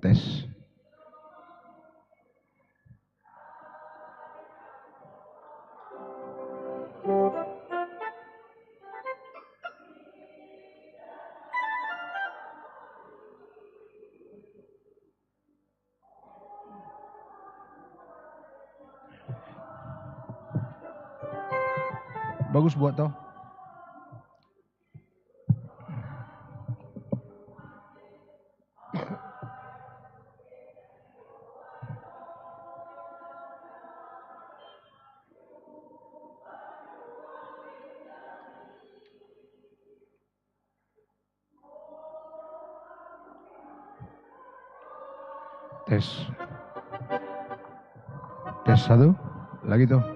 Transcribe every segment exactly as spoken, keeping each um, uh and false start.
Tes. Bagus buat tau. Tes. Tes satu. Lagi tuh.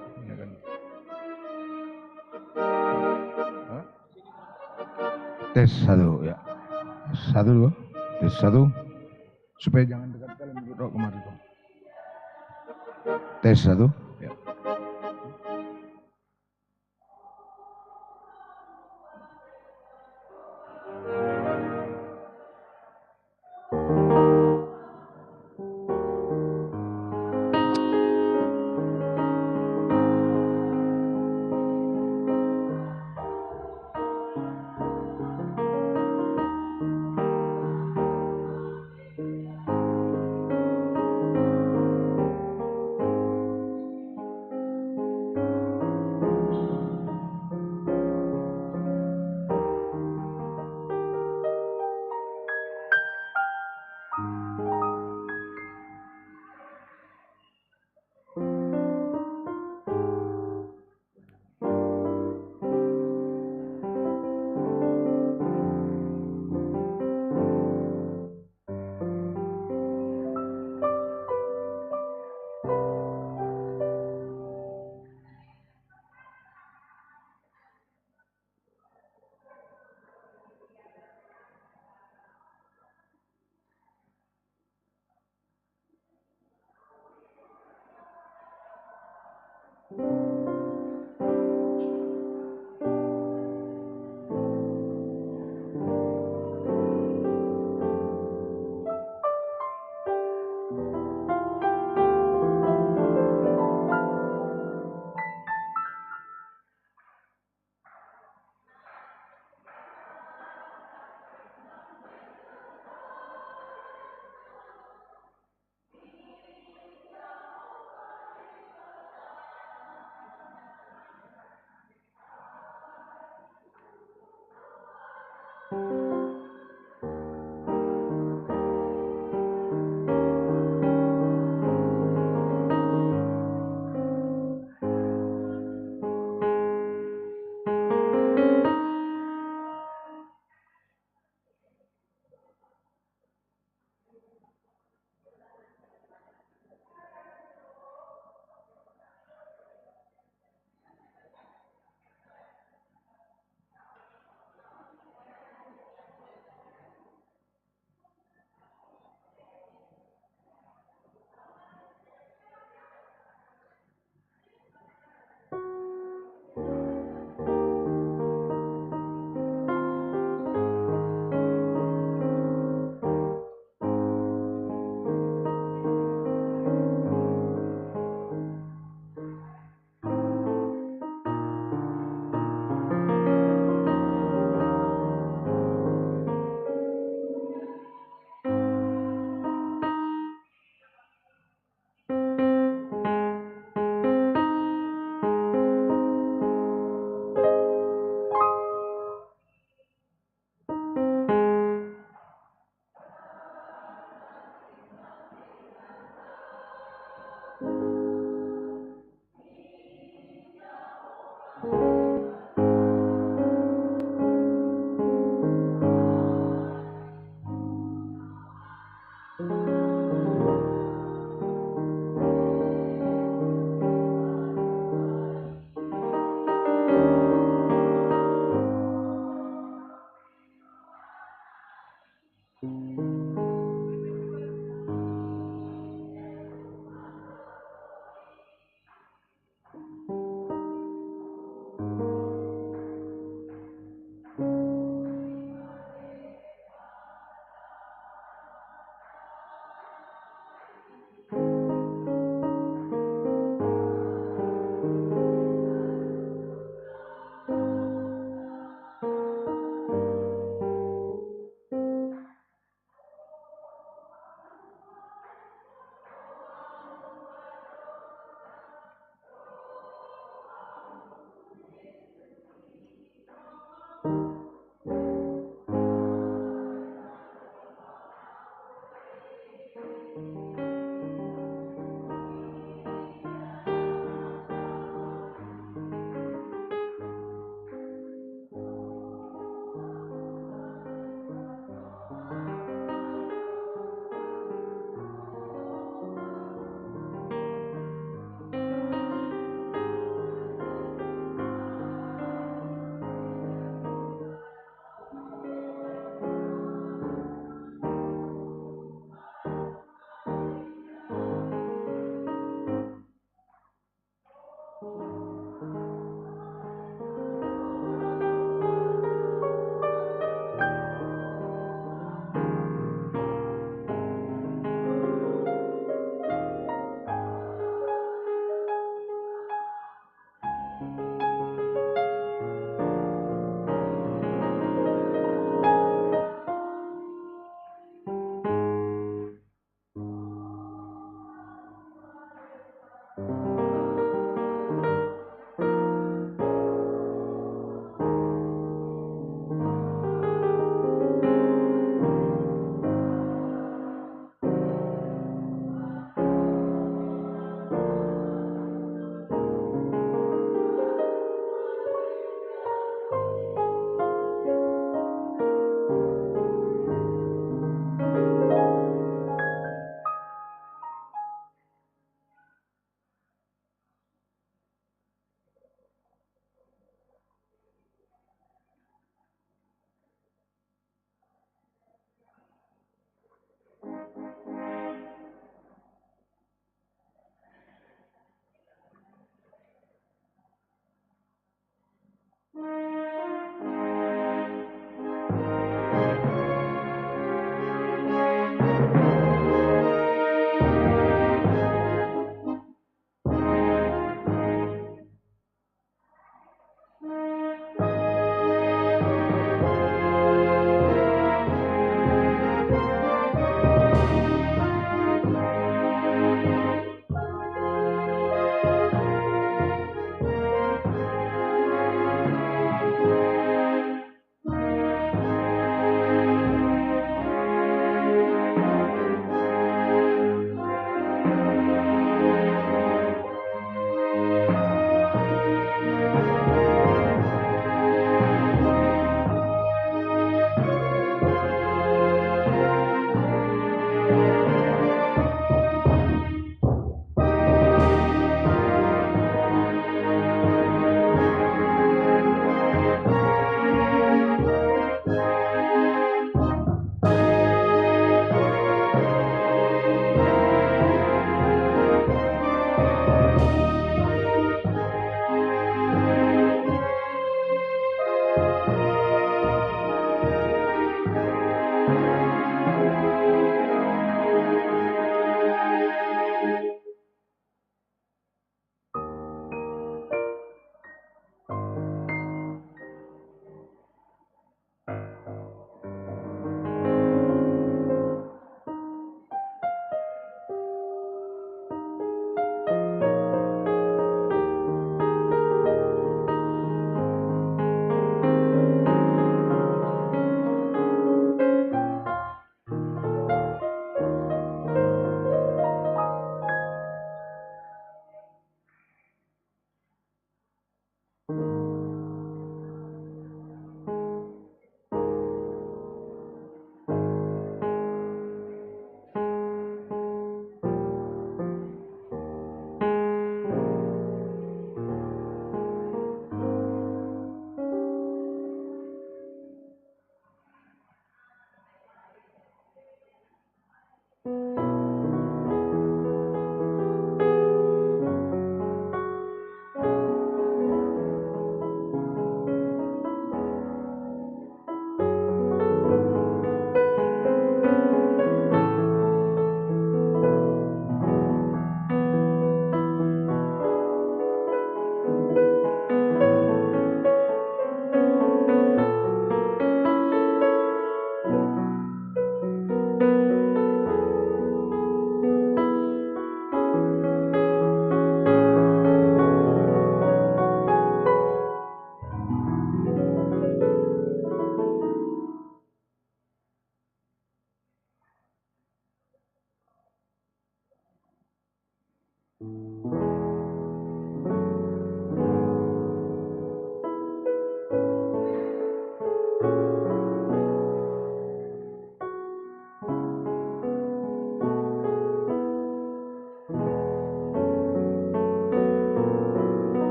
Tes satu, ya. Satu, dua. Tes satu. Supaya jangan dekat terlalu duduk kemari tuh. Tes satu. Ya.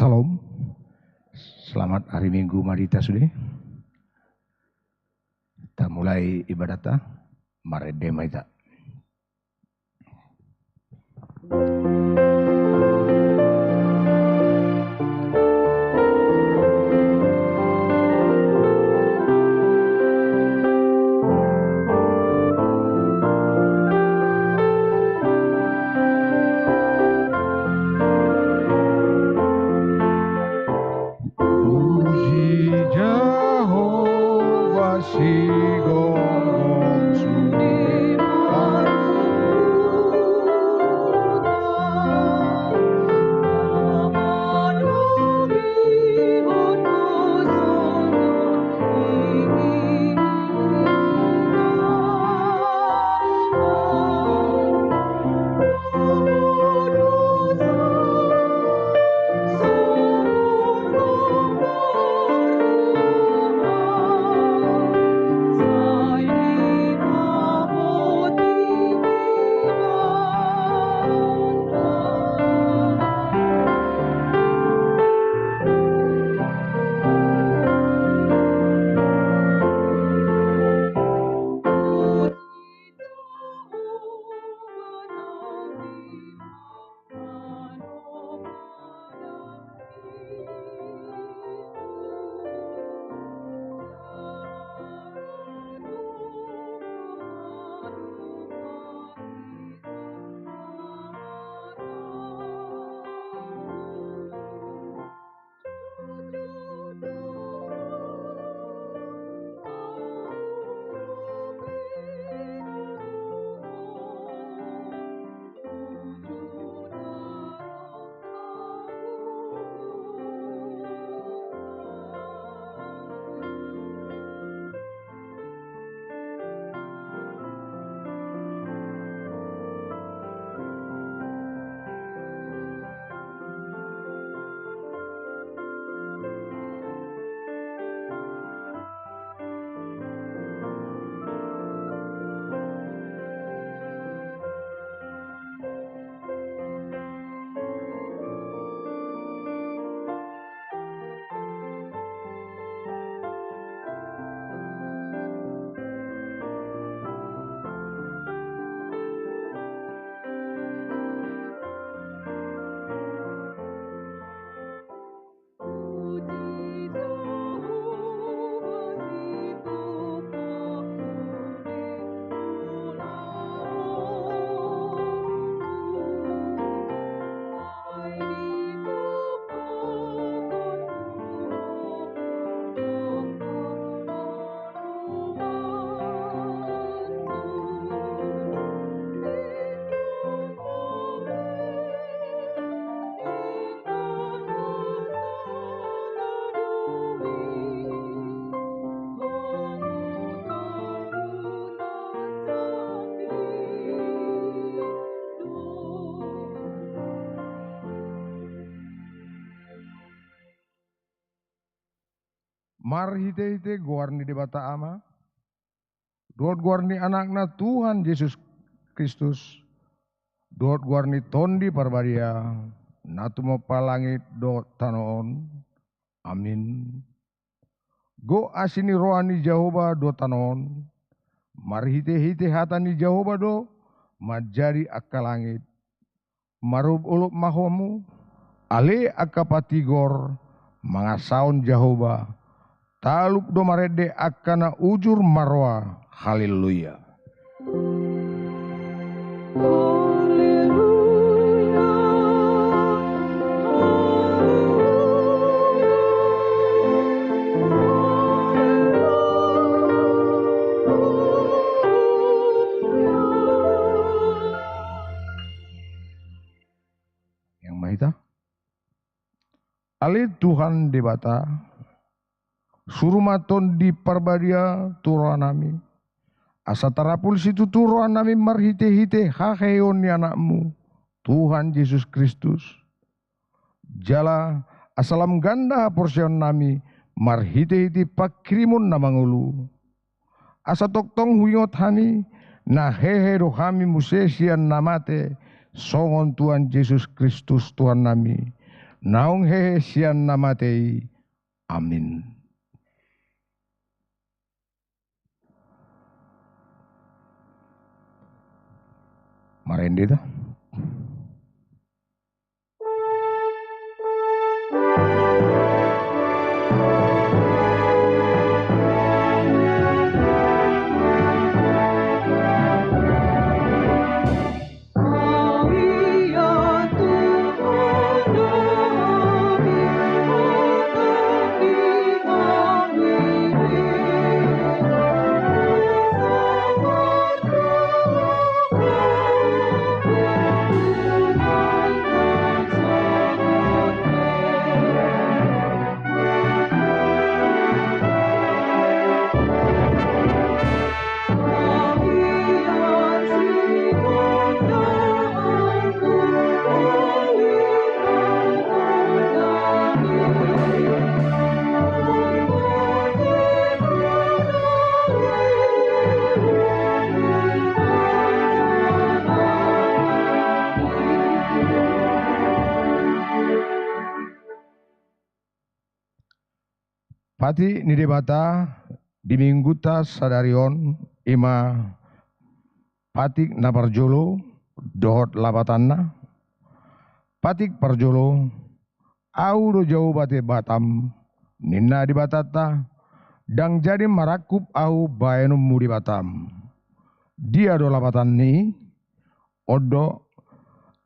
Salam. Selamat hari Minggu ma di hita sude. Tamulai ibadatta, marende ma hita. Puji Jahowa, sigomgom sude. Marhitehite goar ni Debata Ama, dohot goar ni Anakna Tuhan Jesus Kristus, dohot goar ni Tondi Parbadia, na tumompa langit dohot tano on. Amin. Gok asi ni roha ni Jahowa do tano on, marhitehite hata ni Jahowa do manjadi angka langit. Marolopolop ma hamu, ale angka patigor, mangasahon Jahowa, talup do marende angka na ujur marroha. Haleluya. Yang mahita. Ale Tuhan Debata, suru ma Tondi Parbadia tu rohanami, asa tarapul situtu rohanami marhitehite haheheon ni Anakmu, Tuhan Jesus Kristus. Jala asa lam ganda haporseaonnami marhitehite pangkirimon na mangolu. Asa tongtong huingot hami, na hehe do hami muse sian na mate, songon Tuhan Jesus Kristus Tuhannami, naung hehe sian na mate i. Amin. Marende hita. Patik ni Debata di Minggunta sadari on, i ma patik na parjolo dohot lapatanna. Patik parjolo. Ahu do Jahowa Debatam, ninna Debatanta, ndang jadi marangkup Ahu bahenonmu Debatam. Dia do lapatan ni i? On do,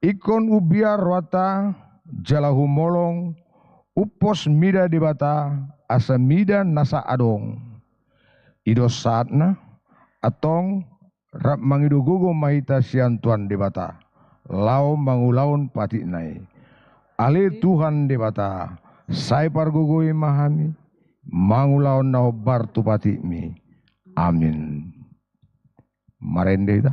ingkon umbiar rohanta jala humolong, umpos mida Debata, asa mida nasa adong. I do saatna, antong, rap mangido gogo ma hita sian Tuhan Debata, laho mangulahon patikna i. Ale Tuhan Debata, sai pargogoi ma hami, mangulahon na hombar tu patikmi. Amin. Marende hita.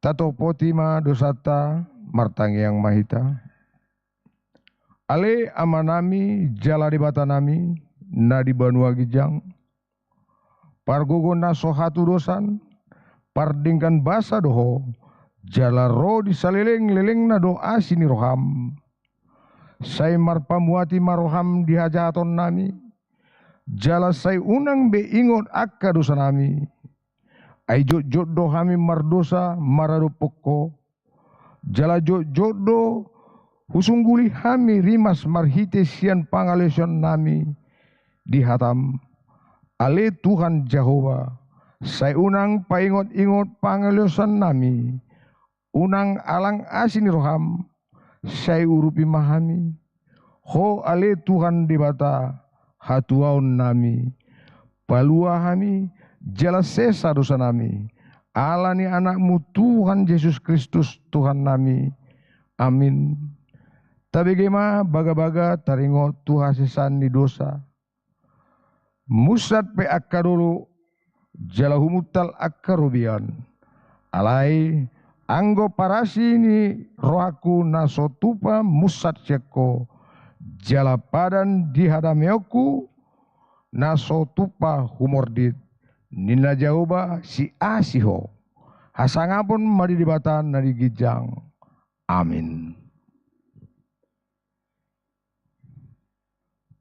Tatopoti ma dosanta, martangiang ma hita. Ale Amanami jala Debatanami na di banua ginjang, pargogo na so hatudosan, pardenggan basa do Ho, jala ro di salelenglelengna do asi ni roham. Sai marpamuati ma roham di hajahatonnami, jala sai unang be ingot angka dosanami. Ai jotjot do hami mardosa maradophon Ho, jala jotjot do husungguli hami rimas marhite sian pangaleosionnami di hatam. Ale Tuhan Jahowa, sai unang paingotingot pangaleosionnami, unang alang asi ni roham, sai urupi ma hami. Ho ale Tuhan Debata, hatuaonnami, Palua hami, jala sesa dosanami, ala ni Anakmu Tuhan Jesus Kristus, Tuhannami. Amin. Tabege ma bagabaga taringot tu hasesaan ni dosa. Munsat pe angka dolok, jala humuntal angka robean. Alai, anggo parasi ni rohangku na so tupa munsat sian Ho, jala padan di hadameonku na so tupa humordit, ninna Jahowa, siasi Ho. Hasangapon ma di Debata na di ginjang. Amin.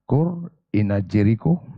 Kur ina Jeriko.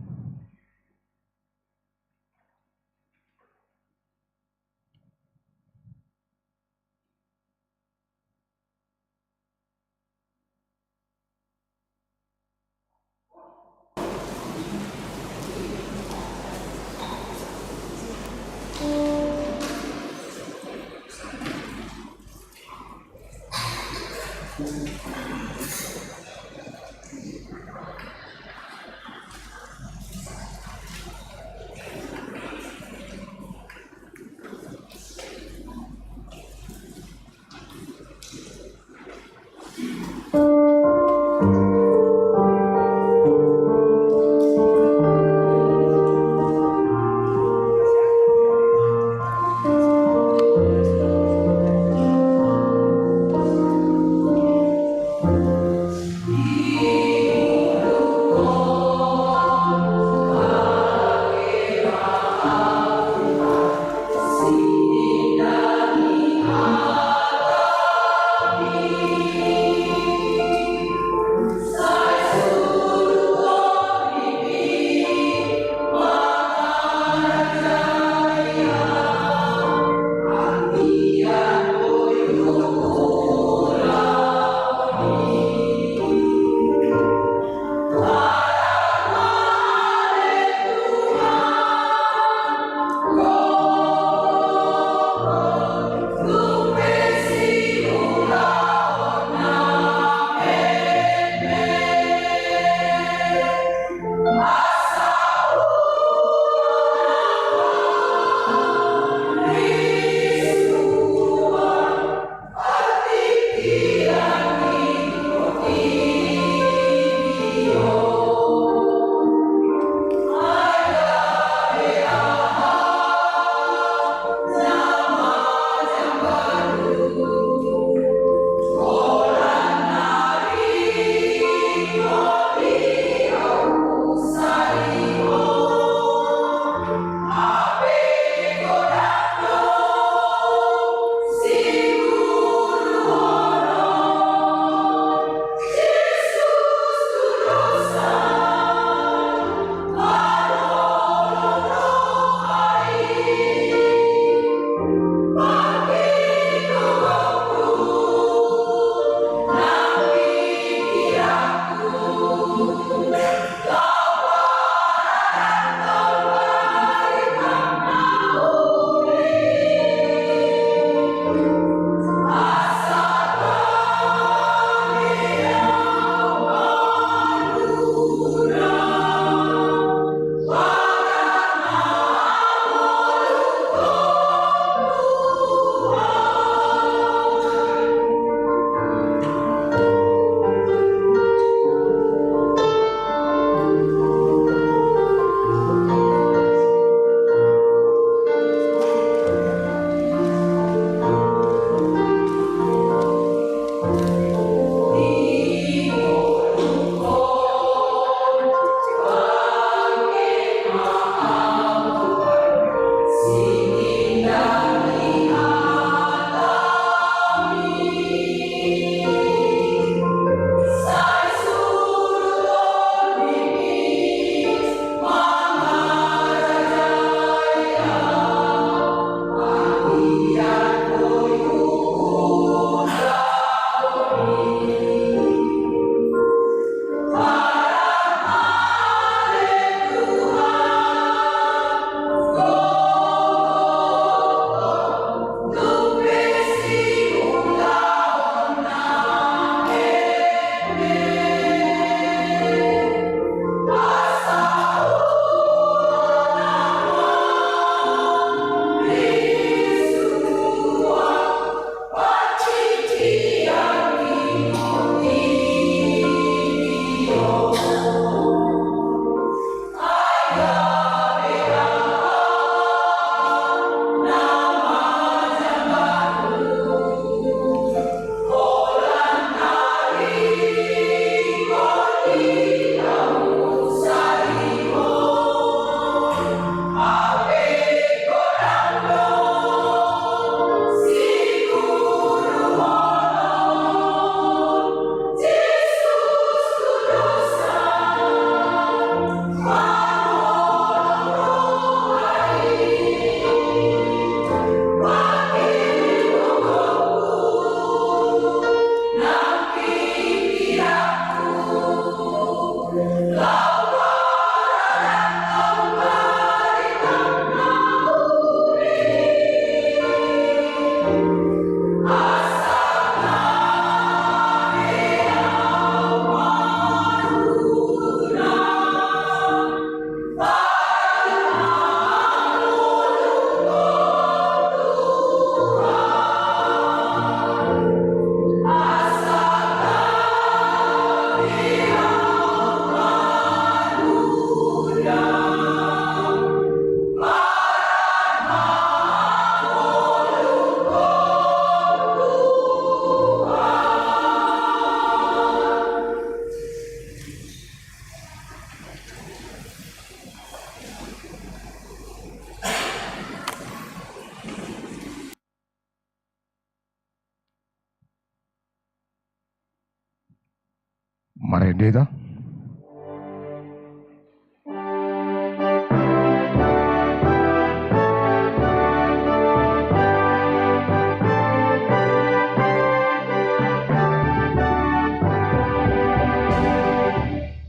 Marende hita.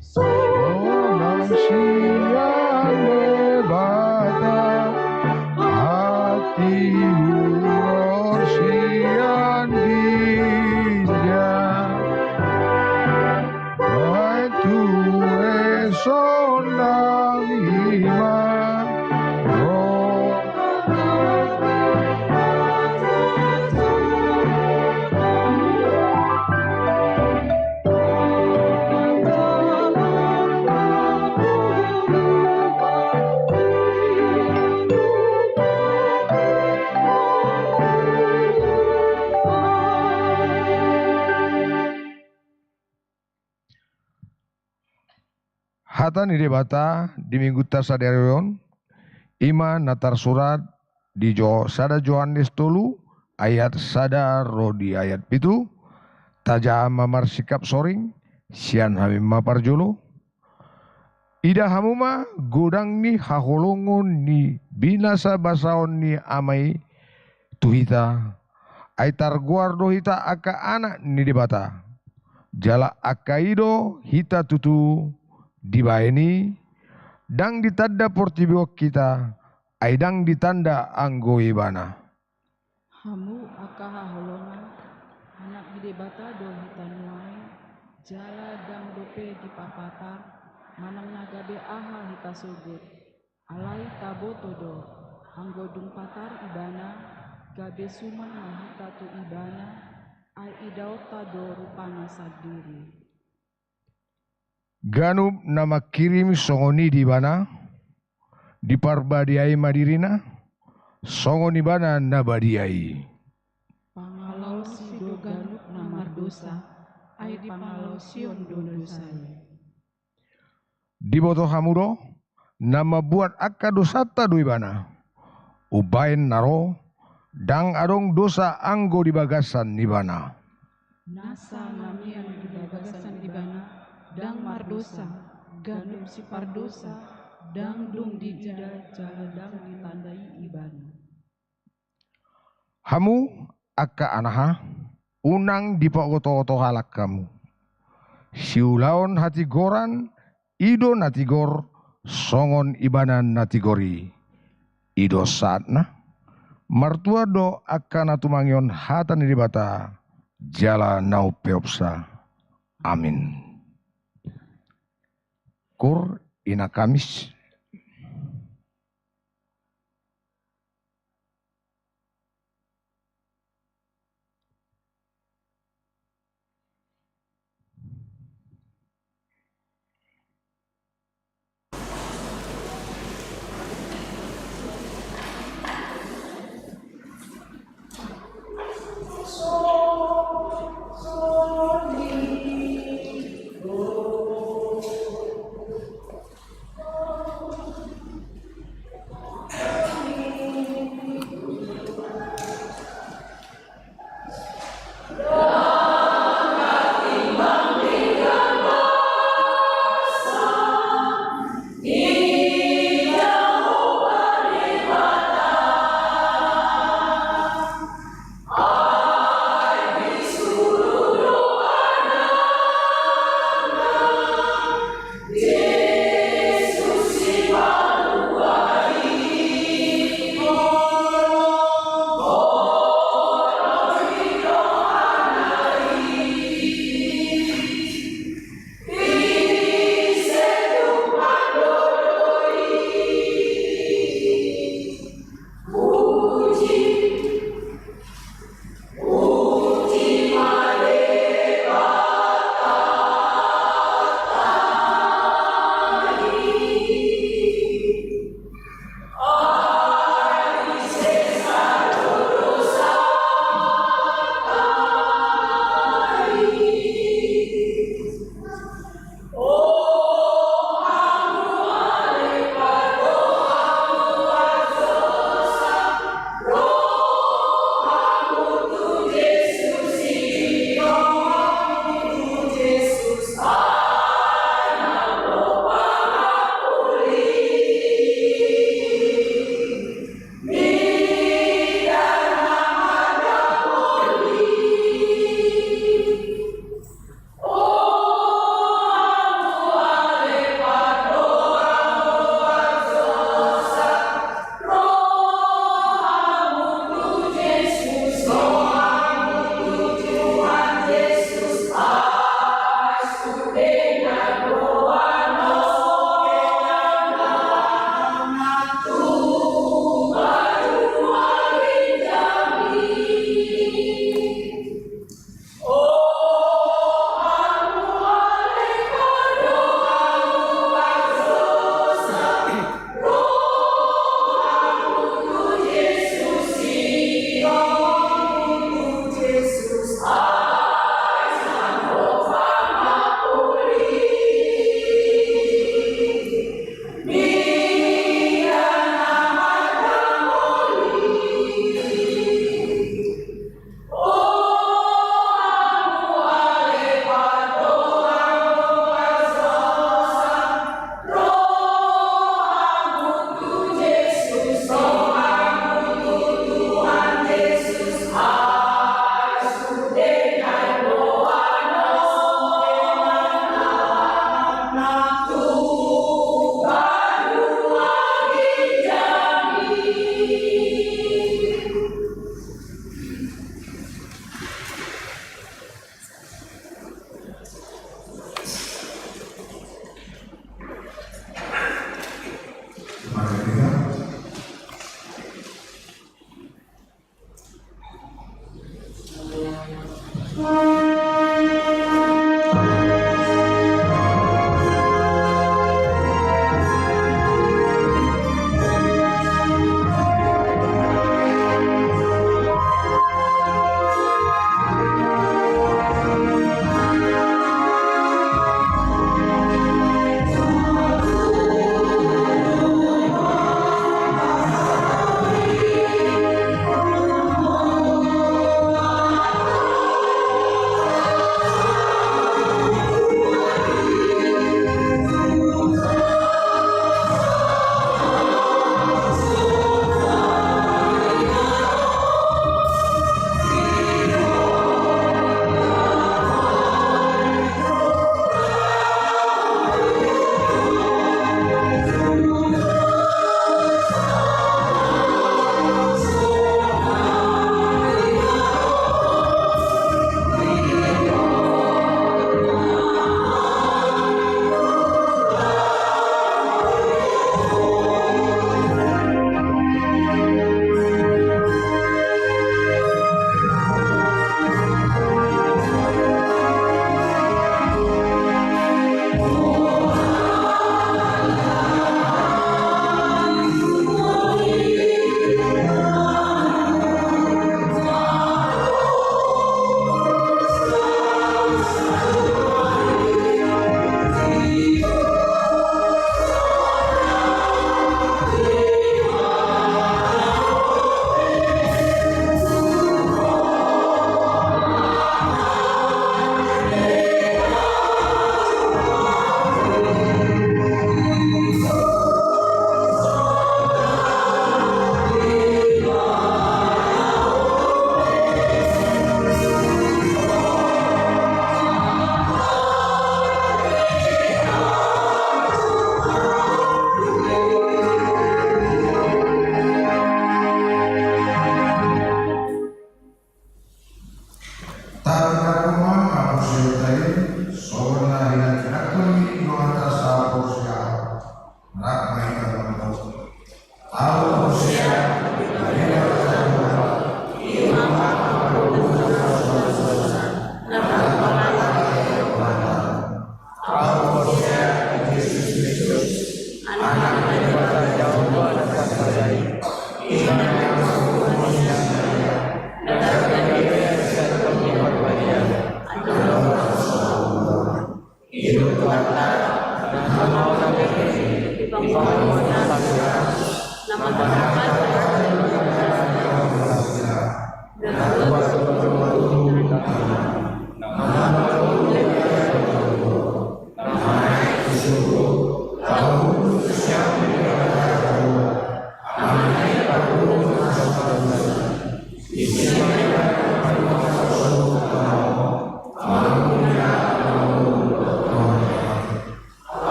Sonang sian Debata, hatiuron sian ginjang. Ai tue sonang i ma. Hata ni Debata di Minggunta sadari on, i ma na tarsurat di Jo-, sada Johannes tolu ayat sada ro di ayat pitu. Tajaha ma marsingkap soring, sian hami ma parjolo. Ida hamu ma godang ni haholongon ni binasabasaon ni Ama i tu hita, ai targoar do hita angka anak ni Debata. Jala angka i do hita tutu dibahen i, ndang ditanda portibi on hita, ai ndang ditanda anggo Ibana. Hamu angka haholongan, anak ni Debata do hita nuaeng, jala ndang dope dipapatar manang na gabe aha hita sogot. Alai taboto do, anggo dung patar Ibana, gabe suman ma hita tu Ibana, ai idaonta do rupana sandiri. Ganup na mangkirim songon i di Ibana, diparbadiai ma dirina, songon Ibana na badia i. Pangalaosi do ganup na mardosa, ai dipangalaosion do dosa i. Diboto hamu do, na mambuat angka dosanta do Ibana. Umbahen na ro, ndang adong dosa anggo di bagasan Ibana. Nasa na mian di bagasan Ibana, ndang mardosa, ganup sipardosa, ndang dung diida jala ndang ditandai Ibana. Hamu angka anaha, unang dipaotooto halak hamu. Siulaon hatigoran, i do na tigor, songon Ibana na tigor i. I do saatna, martua do angka na tumangihon hata ni Debata, jala na umpeopsa. Amin. Kur ina Kamis.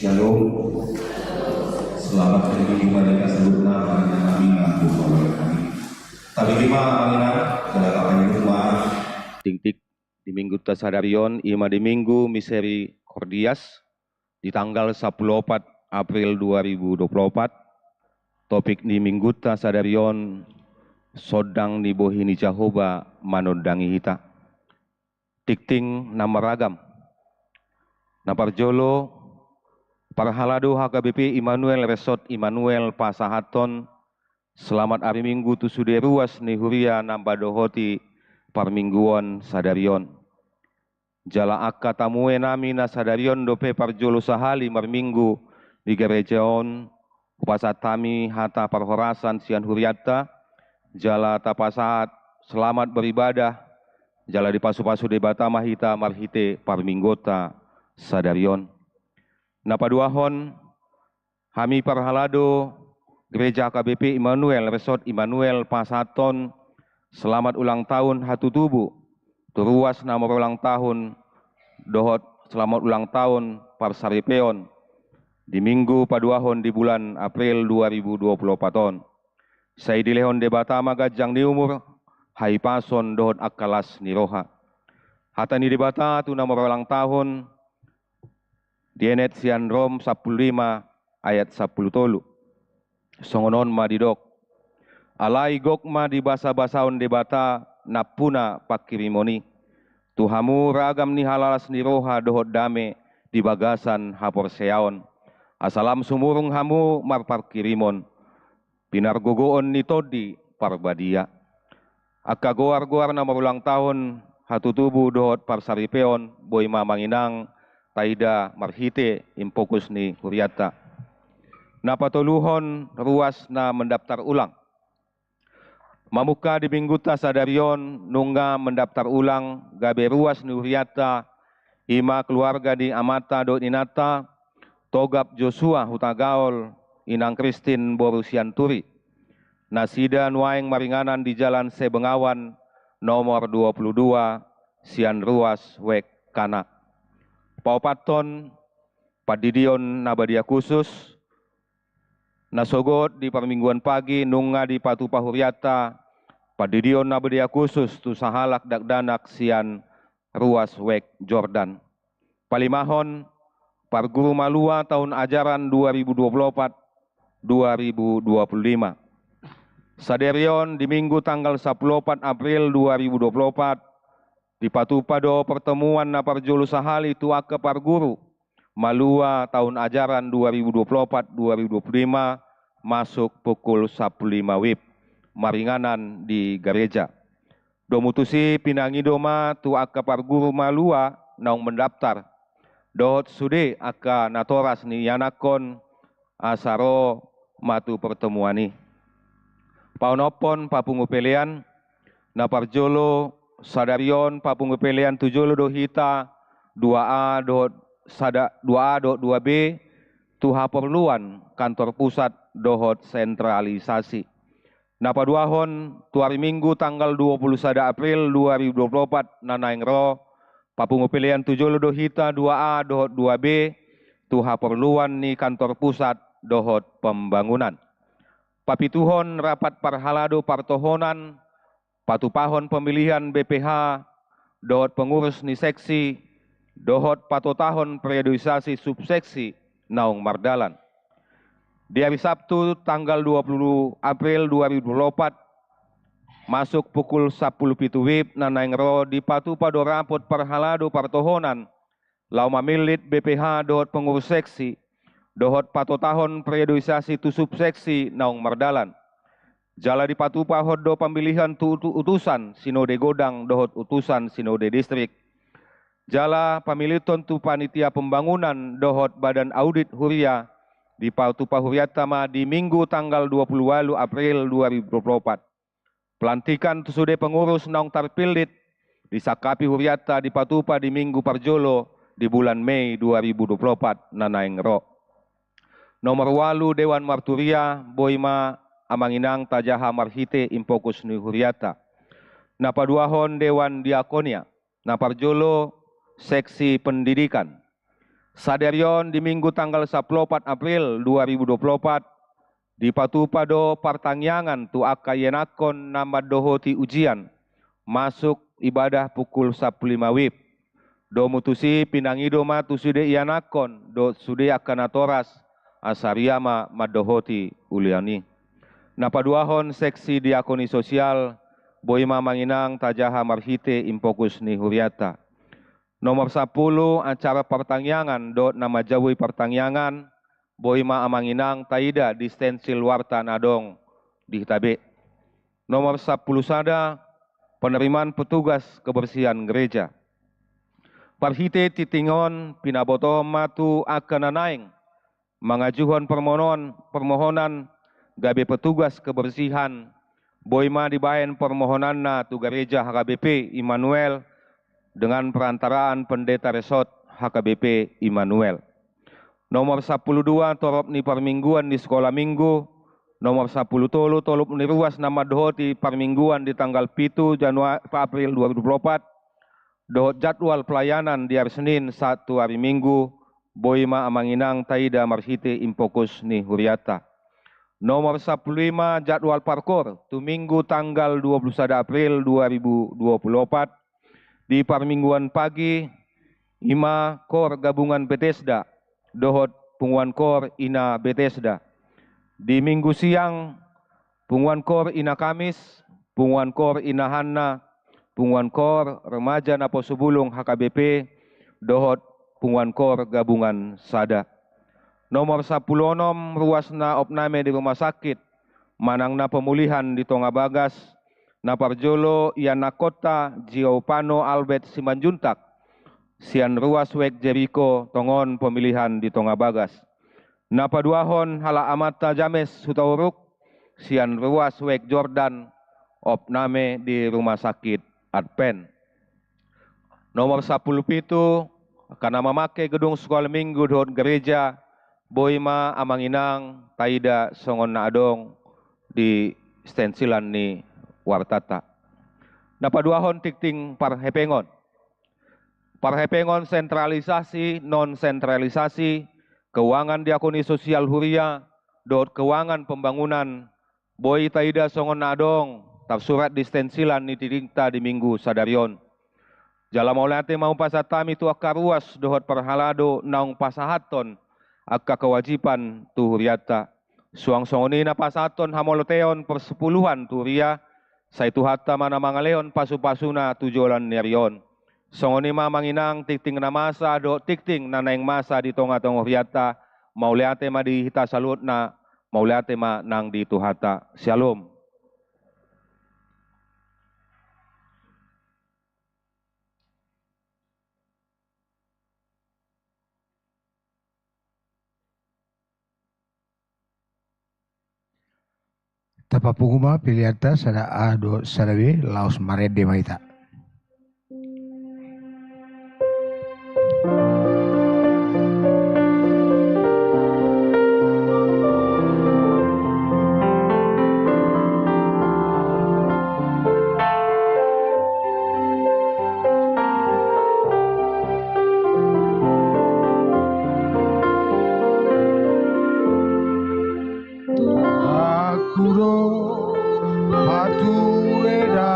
Shalom. Selamat hari Minggu kepada kita seluruhnya, bagi yang kami mampu oleh kami. Tapi lima kami nak, dalam apa yang rumah. Tingtik di mingguta sadari on, ima di Minggu Misericordias, di tanggal sampulu opat April dua ribu dua puluh opat, topik ni mingguta sadari on, Sondang ni bohi ni Jahowa manondangi hita. Tingting na maragam. Na parjolo, parhalado H K B P Immanuel Resort Immanuel pasahathon selamat ari Minggu tu sude ruas ni huria na mandohoti parmingguon sadari on. Jala angka tamue nami na sadari on dope parjolo sahali marminggu di gareja on, hupasahat hami hata parhorasan sian hurianta, jala tapasahat selamat beribadah, jala dipasupasu Debata ma hita marhite parmingguonta sadari on. Na paduahon, hami parhalado Gereja H K B P Immanuel Resort Immanuel pasahathon selamat ulang tahun hatutubu tu ruas na marulang tahun dohot selamat ulang tahun parsaripeon di Minggu paduahon di bulan April dua ribu dua puluh opat on. Sai dilehon Debata ma ganjang ni umur, hahipason dohot angka las ni roha. Hata ni Debata tu na marulang tahun, dienet sian Rom sampulu lima ayat sampulu tolu. Songon on ma didok: Alai gok ma dibasabasahon Debata nampuna pangkirimon i tu hamu ragam ni halalas ni roha dohot dame di bagasan haporseaon. Asa lam sumurung hamu marpangkirimon pinargogoon ni Tondi Parbadia. Angka goar-goar na marulang tahun hatutubu dohot parsaripeon, boi ma amang inang taida marhite infokus ni hurianta. Na patoluhon, ruas na mendaftar ulang. Mamungka di minggunta sadari on nunga mendaftar ulang gabe ruas ni hurianta, i ma keluarga ni amanta dohot inanta, Togap Joshua Hutagaol, Inang Kristin boru Sianturi. Nasida nuaeng maringanan di Jalan Sebengawan nomor dua puluh dua, sian ruas Wek Kana. Paopathon, pandidion na badia khusus, na sogot di parmingguan pagi nunga dipatupa hurianta, pandidion na badia khusus tu sahalak dakdanak sian ruas Wek Jordan. Palimahon, parguru malua tahun ajaran dua ribu dua puluh opat dua ribu dua puluh lima. Sadari on di Minggu tanggal sampulu opat April dua ribu dua puluh opat, dipatupa do pertemuan na parjolo sahali tu angka parguru malua tahun ajaran dua ribu dua puluh opat dua ribu dua puluh lima, masuk pukul sampulu lima wib, maringanan di gareja. Domu tusi pinangido ma tu angka parguru malua naung mendaftar dohot sude angka natoras ni ianakhon, asa ro ma tu pertemuan i. Paonomhon papungu pelean, na parjolo, sadari on papungu pelean tu jolo do hita dua A dohot sada, dua A dohot dua B, tu haporluan kantor pusat dohot sentralisasi. Na paduahon, tu ari Minggu tanggal dua puluh sada April dua ribu dua puluh opat na naeng ro, papungu pelean tu jolo do hita dua A dohot dua B, tu haporluan ni kantor pusat dohot pembangunan. Papituhon, rapat parhalado partohonan, patupahon pemilihan B P H dohot pengurus ni seksi, dohot patotahon periodisasi subseksi naung mardalan. Di ari Sabtu tanggal dua puluh April dua ribu dua puluh opat, masuk pukul sampulu pitu wib na naeng ro, dipatupa do rapot parhalado partohonan laho mamillit B P H dohot pengurus seksi, dohot patotahon periodisasi tu subseksi naung mardalan. Jala dipatupahon do pamilihan tu utu-, utusan sinode godang dohot utusan sinode distrik. Jala pamilithon tu panitia pembangunan dohot badan audit huria, dipatupa hurianta ma di Minggu tanggal dua puluh ualu April dua ribu dua puluh opat. Pelantikan tu sude pengurus naung tarpillit disangkapi hurianta dipatupa di Minggu parjolo di bulan Mei dua ribu dua puluh opat na naeng ro. Nomor ualu, Dewan Marturia, boi ma amang inang tajaha marhite infokus ni hurianta. Na paduahon, Dewan Diakonia. Na parjolo, seksi pendidikan. Sadari on di Minggu tanggal sampulu opat April dua ribu dua puluh opat, dipatupa do partangiangan tu angka ianakhon na mandohoti ujian, masuk ibadah pukul sampulu lima wib. Domu tusi pinangido ma tu sude ianakhon dohot sude angka natoras, asa ria ma mandohoti ujian i. Na paduahon, seksi diakoni sosial, boi ma amang inang tajaha marhite infokus ni hurianta. Nomor sampulu, acara partangiangan dohot na manjabui partangiangan, boi ma amang inang taida di stensil warta na adong di hita be. Nomor sampulu sada, penerimaan petugas kebersihan gereja. Marhite tingting on pinabotohon ma tu angka na naeng mangajuhon permohonan, permohonan gabe petugas kebersihan, boi ma dibaen permohonanna tu gareja H K B P Immanuel dengan perantaraan pendeta resort H K B P Immanuel. Nomor sampulu dua, torop ni parmingguan di sekolah minggu. Nomor sampulu tolu, torop ni ruas na mandohoti parmingguan di tanggal pitu Januari, April dua ribu dua puluh opat, dohot jadwal pelayanan di ari Senin sahat tu ari Minggu, boi ma amang inang taida marhite infokus ni hurianta. Nomor sampulu lima, jadwal parkoor tu Minggu tanggal dua puluh sada April dua ribu dua puluh opat, di parmingguan pagi, i ma koor gabungan Betesda dohot punguan koor Ina Betesda. Di Minggu siang, punguan koor Ina Kamis, punguan koor Ina Hanna, punguan koor remaja Naposobulung H K B P, dohot punguan koor gabungan sada. Nomor sampulu onom, ruas na opname di rumah sakit manang na pemulihan di tonga bagas, Na parjolo ianakkonta Giovano Albert Simanjuntak, sian ruas wijk Jeriko, tongon pemilihan di Tonga Bagas. Na paduahon halak amanta James Hutauruk, sian ruas wijk Jordan, opname di rumah sakit Advent. Nomor sampulu pitu, angka na mamangke gedung sekolah minggu dohot gereja, boi ma amang inang taida songon na adong di stensilan ni wartata. Na paduahon tingting parhepengon. Parhepengon sentralisasi, non sentralisasi, keuangan diakoni sosial huria, dohot keuangan pembangunan, boi taida songon na adong tarsurat di stensilan ni diritta di minggu sadari on. Jala mauliate ma hupasahat hami tu angka ruas dohot parhalado naung pasahathon angka kewajiban tu hurianta. Suang songon i na pasahathon hamoloteon persepuluhan tu huria, sai Tuhanta ma na mangalehon pasupasuna tu joloan ni ari on. Songon i ma amang inang tingting na masa dohot tingting na naeng masa di tongatonga hurianta, mauliate ma di hita saluhutna, mauliate ma nang di Tuhanta. Syalom. Tapapungu ma peleanta sada A dohot sada B, laos marende ma hita. Tuhanku do patuhe da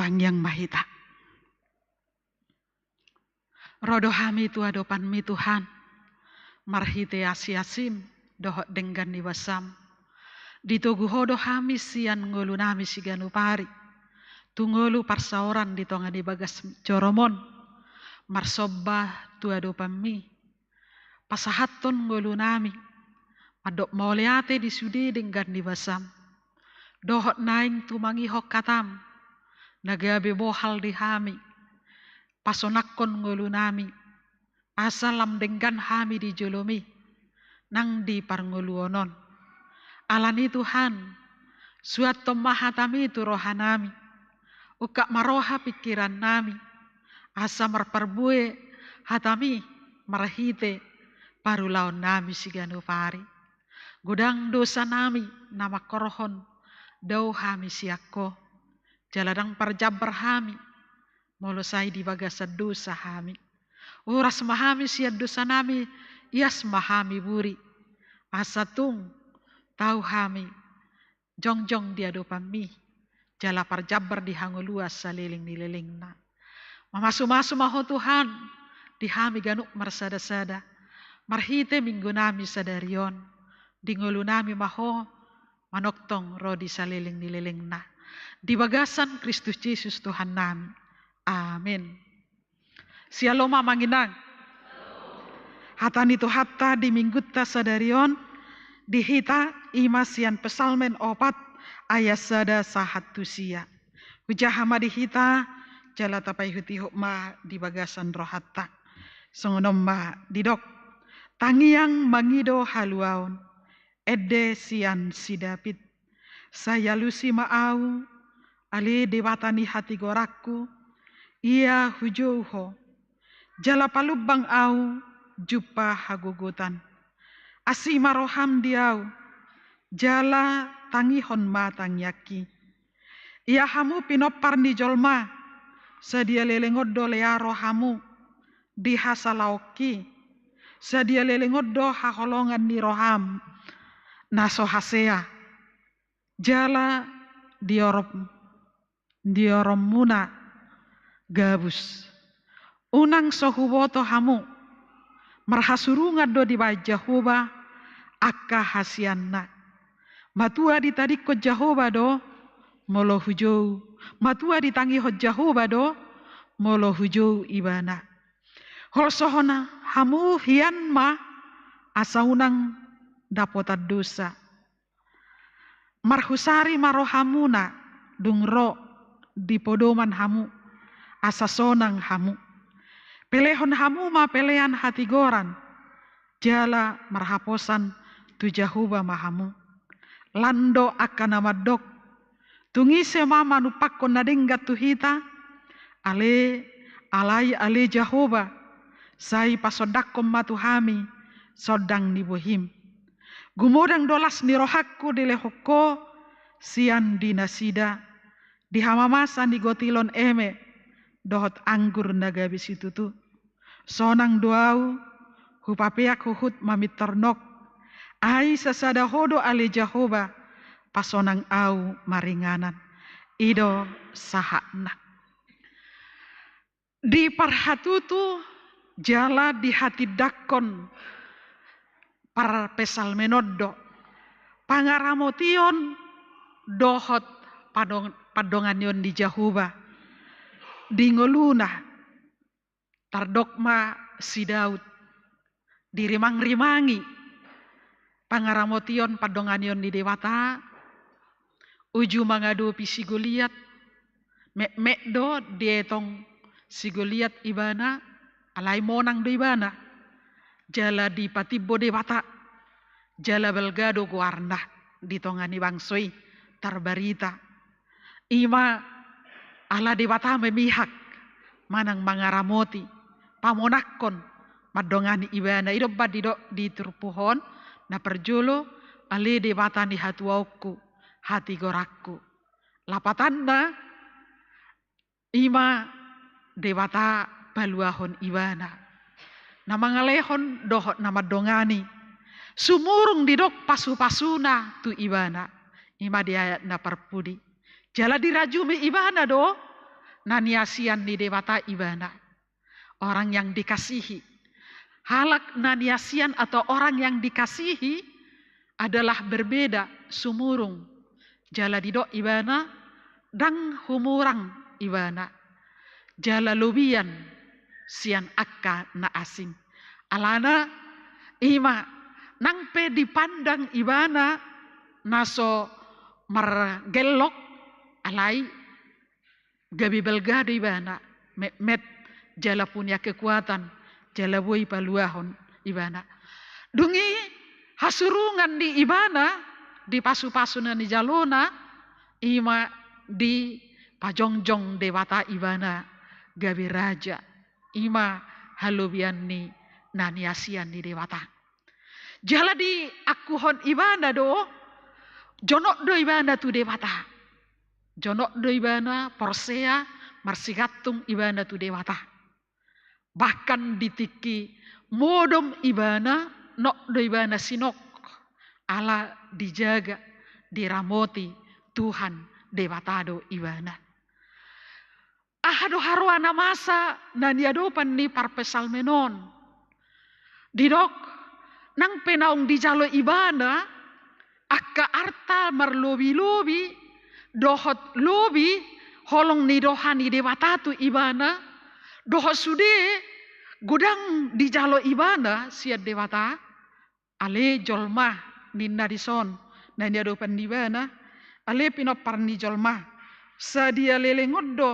Tangiang ma hita. Ro do hami tu adopanMi Tuhan, marhite asi-asiM dohot denggan ni basaM. Ditogu Ho do hami sian ngolunami siganup ari, tu ngolu parsaoran di tonga ni bagas joroMon, marsomba tu adopanMi. Pasahathon ngolunami, mandok mauliate di sude denggan ni basaM. Dohot naeng tumangihon hataM, na gabe bohal di hami, pasonangkon ngolunami, asa lam denggan hami di joloMi, nang di parngoluon on. Alani Tuhan, suanhon ma hataMi tu rohanami, ungkap ma roha pingkirannami, asa marparbue hataMi marhite parulaonnami siganup ari. Godang dosanami na mangkorhon dao hami sian Ho, jala ndang parjambar hami, molo sai di bagasan dosa hami. Uras ma hami sian dosanami, ias ma hami buri. Asa tung tau hami jongjong di adopanMi, jala parjambar di hangoluan saleleng ni lelengna. Mamasu-masu ma Ho Tuhan, di hami ganup marsada-sada. Marhite minggunami sadari on, di ngolunami ma Ho, manongtong ro di saleleng ni lelengna. Di bagasan Kristus Jesus Tuhannami. Amin. Syalom amang inang. Hata ni Tuhanta di minggunta sadari on, di hita i ma sian Psalmen opat ayat sada sahat tu sia. Hujaha ma di hita, jala tapaihut-ihut ma di bagasan rohanta. Songon on ma didok: Tangiang mangido haluaon, ende sian si David. Sai alusi ma ahu, ale Debata ni hatigoranku, ia hujou Ho. Jala palumbang ahu jumpa hagogotan. Asi ma roham di ahu, jala tangihon ma tangiangki. Ia hamu pinompar ni jolma, sadia leleng on do lea rohamu di hasalaonki, sadia leleng on do haholongan ni roham na so hasea, jala diorom, diorommuna gabus. Unang so huboto hamu, marhasurungan do dibahen Jahowa angka hasianna. Matua ditadingkon Jahowa do molo hujou, matua ditangihon Jahowa do molo hujou Ibana. Holsohon hamu hian ma, asa unang dapotan dosa. Marhusari ma rohamuna dung ro di podoman hamu, asa sonang hamu. Pelehon hamu ma pelean hatigoran, jala marhaposan tu Jahowa ma hamu. Lan do angka na mandok: Tung ise ma manumpakkon na denggan tu hita? Ale, alai ale Jahowa, sai pasondangkon ma tu hami sondang ni bohim. Gumodang do las ni rohangku dilehon Ho sian di nasida, di hamamasa ni gotilon eme dohot anggur na gabe situtu. Sonang do ahu, hupapeak huhut mamintor nok. Ai sasada Ho do ale Jahowa, pasonang ahu maringanan. I do sahatna. Diparhatutu jala dihatindangkon parpsalmen on do pangaramotion dohot pandong-, pandonganion ni Jahowa di ngoluna. Tardok ma si Daud dirimang-rimangi pangaramotion pandonganion ni Debata, uju mangadopi si Goliat. Metmet do dietong si Goliat ibana, alai monang do ibana. Jala dipatimbo Debata, jala balga do goarna di tonga ni bangso i tarbarita. I ma ala Debata memihak manang mangaramoti, pamonangkon, mandongani ibana. I do umbahen didok di turpuk on, na parjolo, ale Debata ni hatuaonku, hatigoranku. Lapatanna, i ma Debata paluahon ibana, na mangalehon dohot na mandongani. Sumurung didok pasu-pasuna tu ibana, i ma di ayat na parpudi. Jala dirajumi ibana do na niasian ni Debata ibana. Orang yang dikasihi. Halak na niasian atau orang yang dikasihi adalah berbeda, sumurung. Jala didok ibana, ndang humurang ibana. Jala lobian sian angka na asing. Alana, ima, nang pe dipandang ibana na so margellok, alai gabe balga do ibana, metmet, jala punya kekuatan, jala boi paluahon ibana. Dung i hasurungan ni ibana di pasupasu na nijalona, ima dipajongjong Debata ibana gabe raja, ima halobian ni na niasian ni Debata. Jala diangkuhon ibana do, jonok do ibana tu Debata. Jonok do ibana, porsea, marsigantung ibana tu Debata. Bahkan di tingki modom ibana, nok do ibana sinok, ala dijaga, diramoti Tuhan Debata do ibana. Aha do haroa na masa na niadopan ni parpsalmen on? Didok, nang pe naung dijalo ibana angka arta marlobi-lobi dohot lobi holong ni roha ni Debata tu ibana, dohot sude godang dijalo ibana sian Debata, ale jolma ninna dison na niadopan ni ibana, ale pinompar ni jolma, sadia leleng on do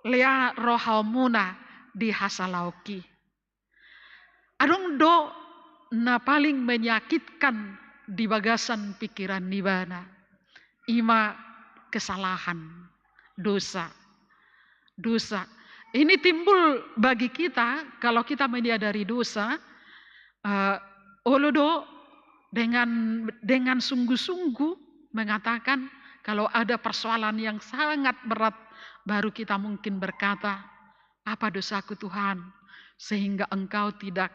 lea rohaonmuna di hasalaonki. Adong do na paling menyakitkan di bagasan pikiran ni ibana, ima kesalahan, dosa. Dosa. Ini timbul bagi kita, kalau kita menyadari dosa, eh, olo do dengan, dengan sungguh-sungguh mengatakan, kalau ada persoalan yang sangat berat, baru kita mungkin berkata, "Apa dosaku, Tuhan, sehingga Engkau tidak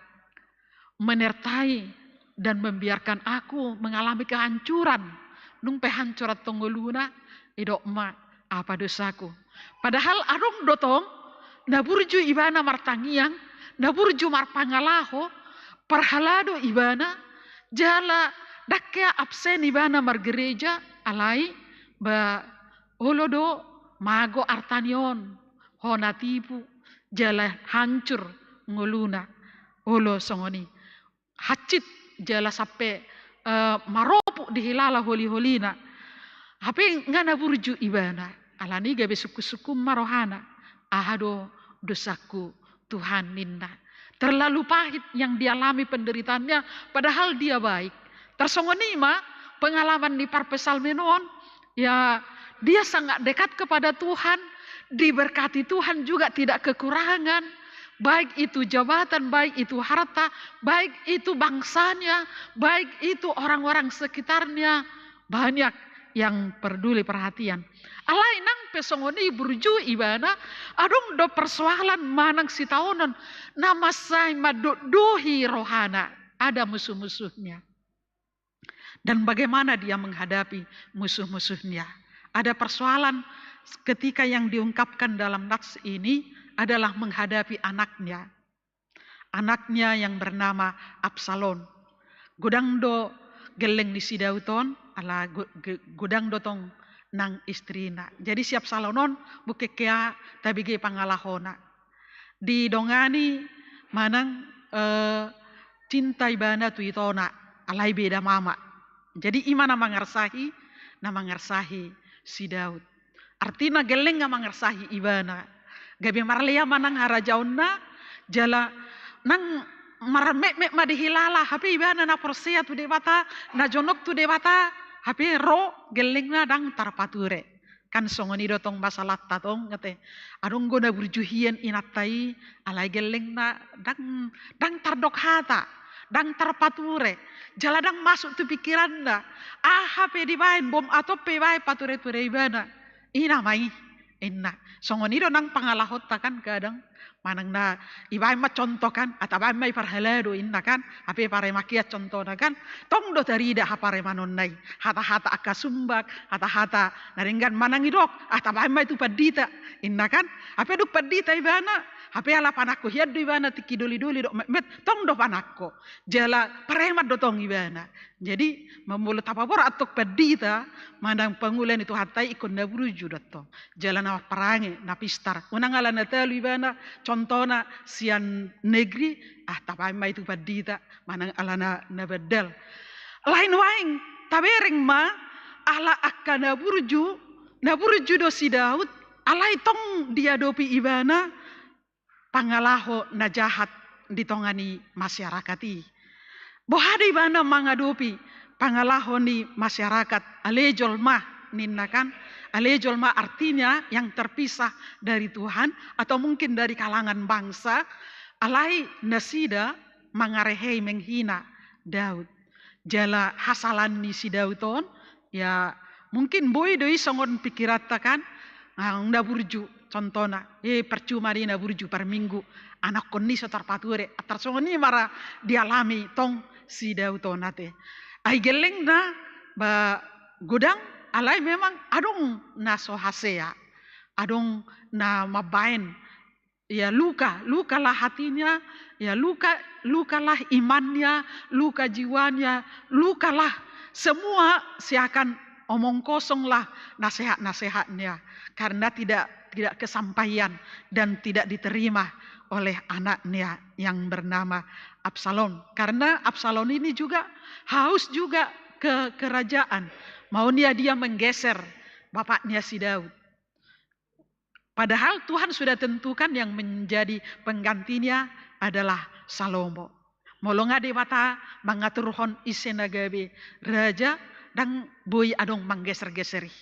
menyertai dan membiarkan aku mengalami kehancuran?" Nung pe hancur antong ngoluna, idok ma, "Apa dosaku?" Padahal adong do tong na burju ibana martangiang, na burju marpangalaho, parhalado ibana, jala ndang hea absen ibana margereja, alai ba olo do mago artana on, hona tipu, jala hancur ngoluna. Olo songon i. Hansit jala sampe, eh, maropuk dihilala holi-holina. Hape nga na burju ibana. Alani gabe sungkun-sungkun ma rohana. "Aha do dosaku, Tuhan?" ninna. Terlalu pahit yang dialami penderitaannya, padahal dia baik. Tarsongon i ma pengalaman ni parpsalmen on, ya, dia sangat dekat kepada Tuhan, diberkati Tuhan juga tidak kekurangan, baik itu jabatan, baik itu harta, baik itu bangsanya, baik itu orang-orang sekitarnya, banyak yang peduli perhatian. Alai nang pe songon i burju ibana, adong do persoalan manang sitaonon na mansai mandokdoi rohana, ada musuh-musuhnya. Dan bagaimana dia menghadapi musuh-musuhnya? Ada persoalan ketika yang diungkapkan dalam nats ini adalah menghadapi anaknya. Anaknya yang bernama Absalom. Godang do gelleng ni si Daud on, ala go-, ge-, godang do tong nang istrina. Jadi si Absalom on, bungkek hea tabege pangalahona. Didongani manang, eh, cinta ibana tu itona, alai beda mama. Jadi ima na mangarsahi, na mangarsahi si Daud. Artina gelleng nga mangarsahi ibana. Gabe marlea ma nang harajaonna, jala nang marmetmet ma dihilala, hape ibana na porsea tu Debata, na jonok tu Debata, hape ro gellengna ndang tarpature. Kan songon i do tong basa Latta tong, nga te. Adong do na burju hian inanta i, alai gellengna ndang, ndang tardok hata, ndang tarpature, jala ndang masuk tu pikiranna. Aha pe dibaen, bom atom pe dibaen, pature-ture ibana. Ina ma i, inna. Songon i do nang pangalahonta kan kadang. Manang na ibaen ma contoh kan, ah tabaen ma i parhalado inna kan, hape paremak ia contohna kan, tong do tarida haparemanonna i, hata-hata angka sumbak, hata-hata na denggan manang idok, ah tabaen ma i tu pandita inna kan, hape dung pandita ibana, hape ala panangko hian do ibana tingki doli-doli dohot metmet, tong do panangko, jala pareman do tong ibana. Jadi molo tapaborat antong pandita manang pangula ni Tuhanta i ingkon na burju do antong. Jala na marparange, na pistar. Unang ala na talu ibana, contohna sian negeri, ah tabaen ma i tu pandita, manang ala na, na bandal. Alai nuaeng, tabereng ma, ala angka na burju, na burju do si Daud, alai tong diadopi ibana, pangalaho na jahat di tonga ni masyarakat i. Boha do ibana mangadopi pangalaho ni masyarakat, ale jolma ninna kan, ale jolma artinya yang terpisah dari Tuhan atau mungkin dari kalangan bangsa, alai nasida mangarehei menghina Daud. Jala hasalaan ni si Daud on, ya mungkin boi do i songon pikiranta kan, ah, na burju contohna, eh percuma do i na burju parminggu, anakkon ni so tarpature, antar songon i ma ra dialami tong si Daud on ate. Ai gellengna ba godang alai memang adong na so hasea, adong na mambaen ya luka, lukalah hatinya, ya luka, lukalah imannya, luka jiwanya, lukalah semua seakan omong kosonglah nasehat-nasehatnya karena tidak, tidak kesampaian dan tidak diterima oleh anaknya yang bernama Absalom. Karena Absalom ini juga haus juga ke kerajaan, maunya dia menggeser bapaknya si Daud. Padahal Tuhan sudah tentukan yang menjadi penggantinya adalah Salomo. Molo nga Debata mangaturhon ise na gabe raja, ndang boi adong manggeser-geser i.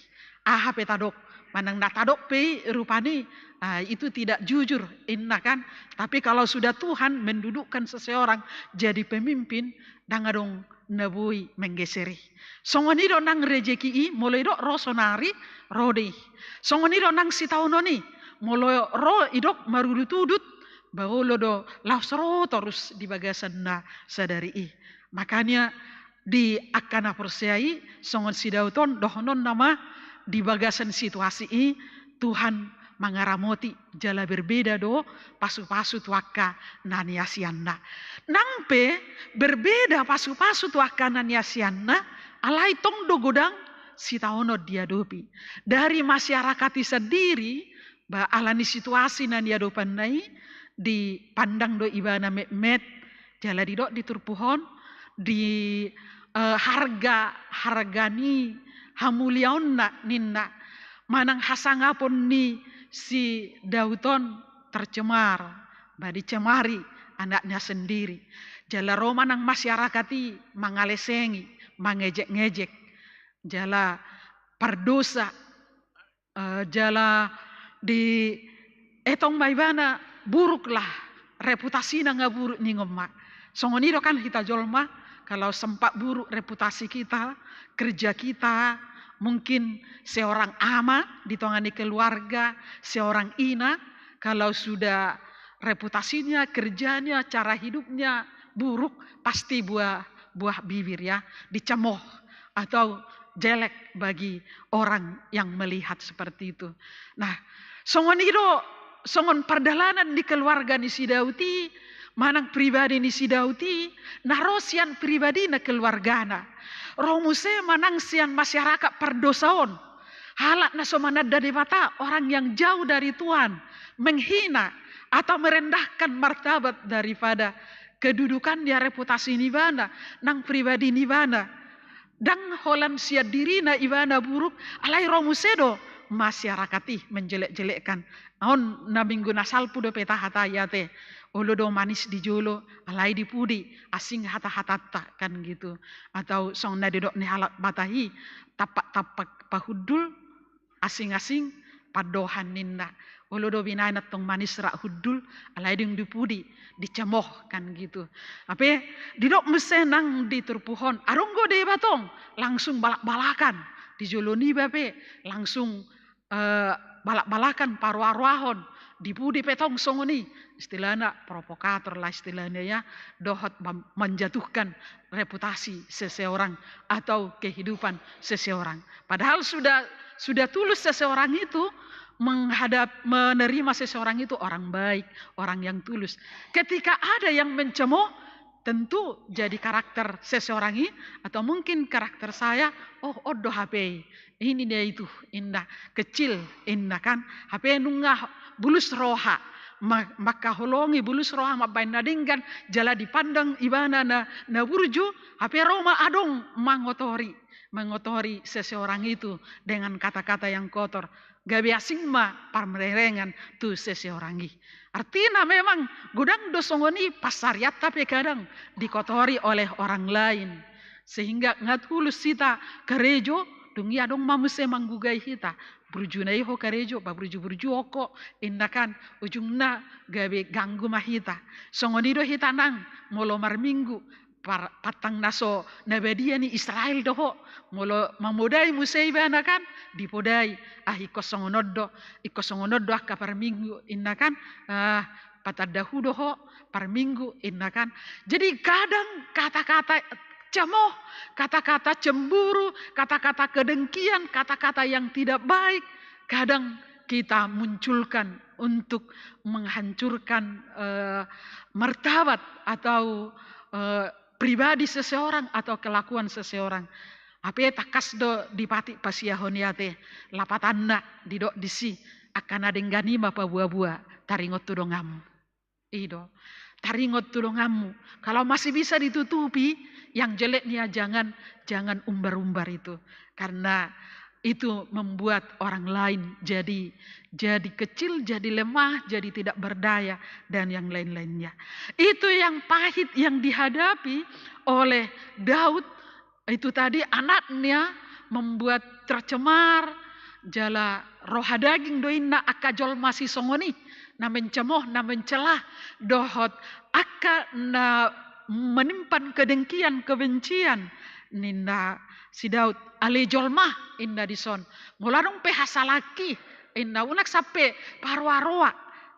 Aha pe tadok, manang na tadok pe i rupani, ah, itu tidak jujur inna kan. Tapi kalau sudah Tuhan mendudukkan seseorang jadi pemimpin, ndang adong na boi menggeser i. Songon i do nang rejeki i, molo idok ro sonari, ro do i. Songon i do nang sitaonon i, molo ro idok marudut-udut, ba olo do laos ro torus di bagasan na sadari i. Makanya di angka na porsea i, songon si Daud on dohononna ma di bagasan situasi i Tuhan mangaramoti jala berbeda do pasu-pasu tu angka na niasianna. Nang pe berbeda pasu-pasu tu angka na niasianna, alai tong do godang sitaonon diadopi. Dari masyarakat i sandiri, ba ala ni situasi na niadopanna i, dipandang do ibana metmet, jala didok di turpuk on, di, eh, harga, harga ni hamuliaonna ninna, manang hasangapon ni si Daud on tercemar, ba dicemari anaknya sendiri. Jala ro ma nang masyarakat i mangalesengi, mangejek-ngejek. Jala pardosa, eh, jala dietong ma ibana, buruklah reputasina, nga buruk ningon ma. Songon i do kan hita jolma, kalau sempat buruk reputasi kita, kerja kita, mungkin seorang ama di tonga ni keluarga, seorang ina, kalau sudah reputasinya, kerjanya, cara hidupnya buruk, pasti buah, buah bibir ya, dicemoh atau jelek bagi orang yang melihat seperti itu. Nah, songon i do, songon pardalanan ni keluarga ni si Daud i, manang pribadi ni si Daud i, na ro sian pribadina keluargana. Ro muse manang sian masyarakat pardosa on. Halak na so mananda Debata, orang yang jauh dari Tuhan, menghina atau merendahkan martabat daripada kedudukannya, reputasi ni bana, nang pribadi ni bana. Ndang holan sian dirina ibana buruk, alai ro muse do masyarakat i menjelek-jelekkan. On na minggu na salpu dope tahatai ate. Olo do manis di jolo, alai di pudi asing hata-hatanta kan gitu. Atau songon na didok ni halak Batak i, tampak-tampak pahundul, asing-asing pandohan ninna. Olo do binaen antong manis rap hundul, alai dung di pudi dicemoh kan gitu. Hape didok muse nang di turpuk on, adong do deba tong langsung balak-balakan, di jolo niba pe langsung, eh, balak-balakan, paroa-roahon, Di pudi pe tong songon i, istilahna provokator lah istilahna ya, dohot mem-, menjatuhkan reputasi seseorang atau kehidupan seseorang. Padahal sudah sudah tulus seseorang itu menghadap, menerima seseorang itu orang baik, orang yang tulus. Ketika ada yang mencemooh, tentu jadi karakter seseorang i, atau mungkin karakter saya, oh, on do hape i, ini dia itu, inna, kecil, inna kan, hape nunga bulus roha, ma-, mangkaholongi bulus roha mambahen na denggan, jala dipandang ibana na, na burju, hape ro ma adong mangotori, mengotori seseorang itu dengan kata-kata yang kotor. Gabe asing ma parmerengan tu seseorang i. Artina memang godang do songon i pansarianta pe kadang dikotori oleh orang lain. Sehingga nga tulus hita karejo, dung i adong ma muse manggugai hita. Burjuna i ho karejo, paburju-burju ho, inna kan, ujungna gabe ganggu ma hita. Songon i do hita nang, molo marminggu, par-, pantang na so na badia ni Israel do ho. Molo mamodai muse ibana kan, dipodai, ah, ingkon songon on do, ingkon songon on do angka parminggu, inna kan, ah, patanda hu do ho, parminggu, inna kan. Jadi kadang kata-kata cemooh, kata-kata cemburu, kata-kata kedengkian, kata-kata yang tidak baik, kadang kita munculkan untuk menghancurkan, eh, martabat atau, eh, pribadi seseorang atau kelakuan seseorang. Hape tangkas do dipatik pasiahon i ate, lapatanna didok disi, angka na denggan i ma paboa-boa, taringot tu donganmu. I do, taringot tu donganmu. Kalau masih bisa ditutupi, yang jeleknya jangan, jangan umbar-umbar itu. Karena itu membuat orang lain jadi, jadi kecil, jadi lemah, jadi tidak berdaya, dan yang lain-lainnya. Itu yang pahit yang dihadapi oleh Daud. Itu tadi anaknya membuat tercemar, jala roha daging do inna angka jolma sisongon i, na mencemooh, na mencela, dohot angka na menyimpan kedengkian, kebencian, ninna si Daud, ale jolma, inna dison. Molo adong pe hasalangki, inna, unang sampe paroa-roa,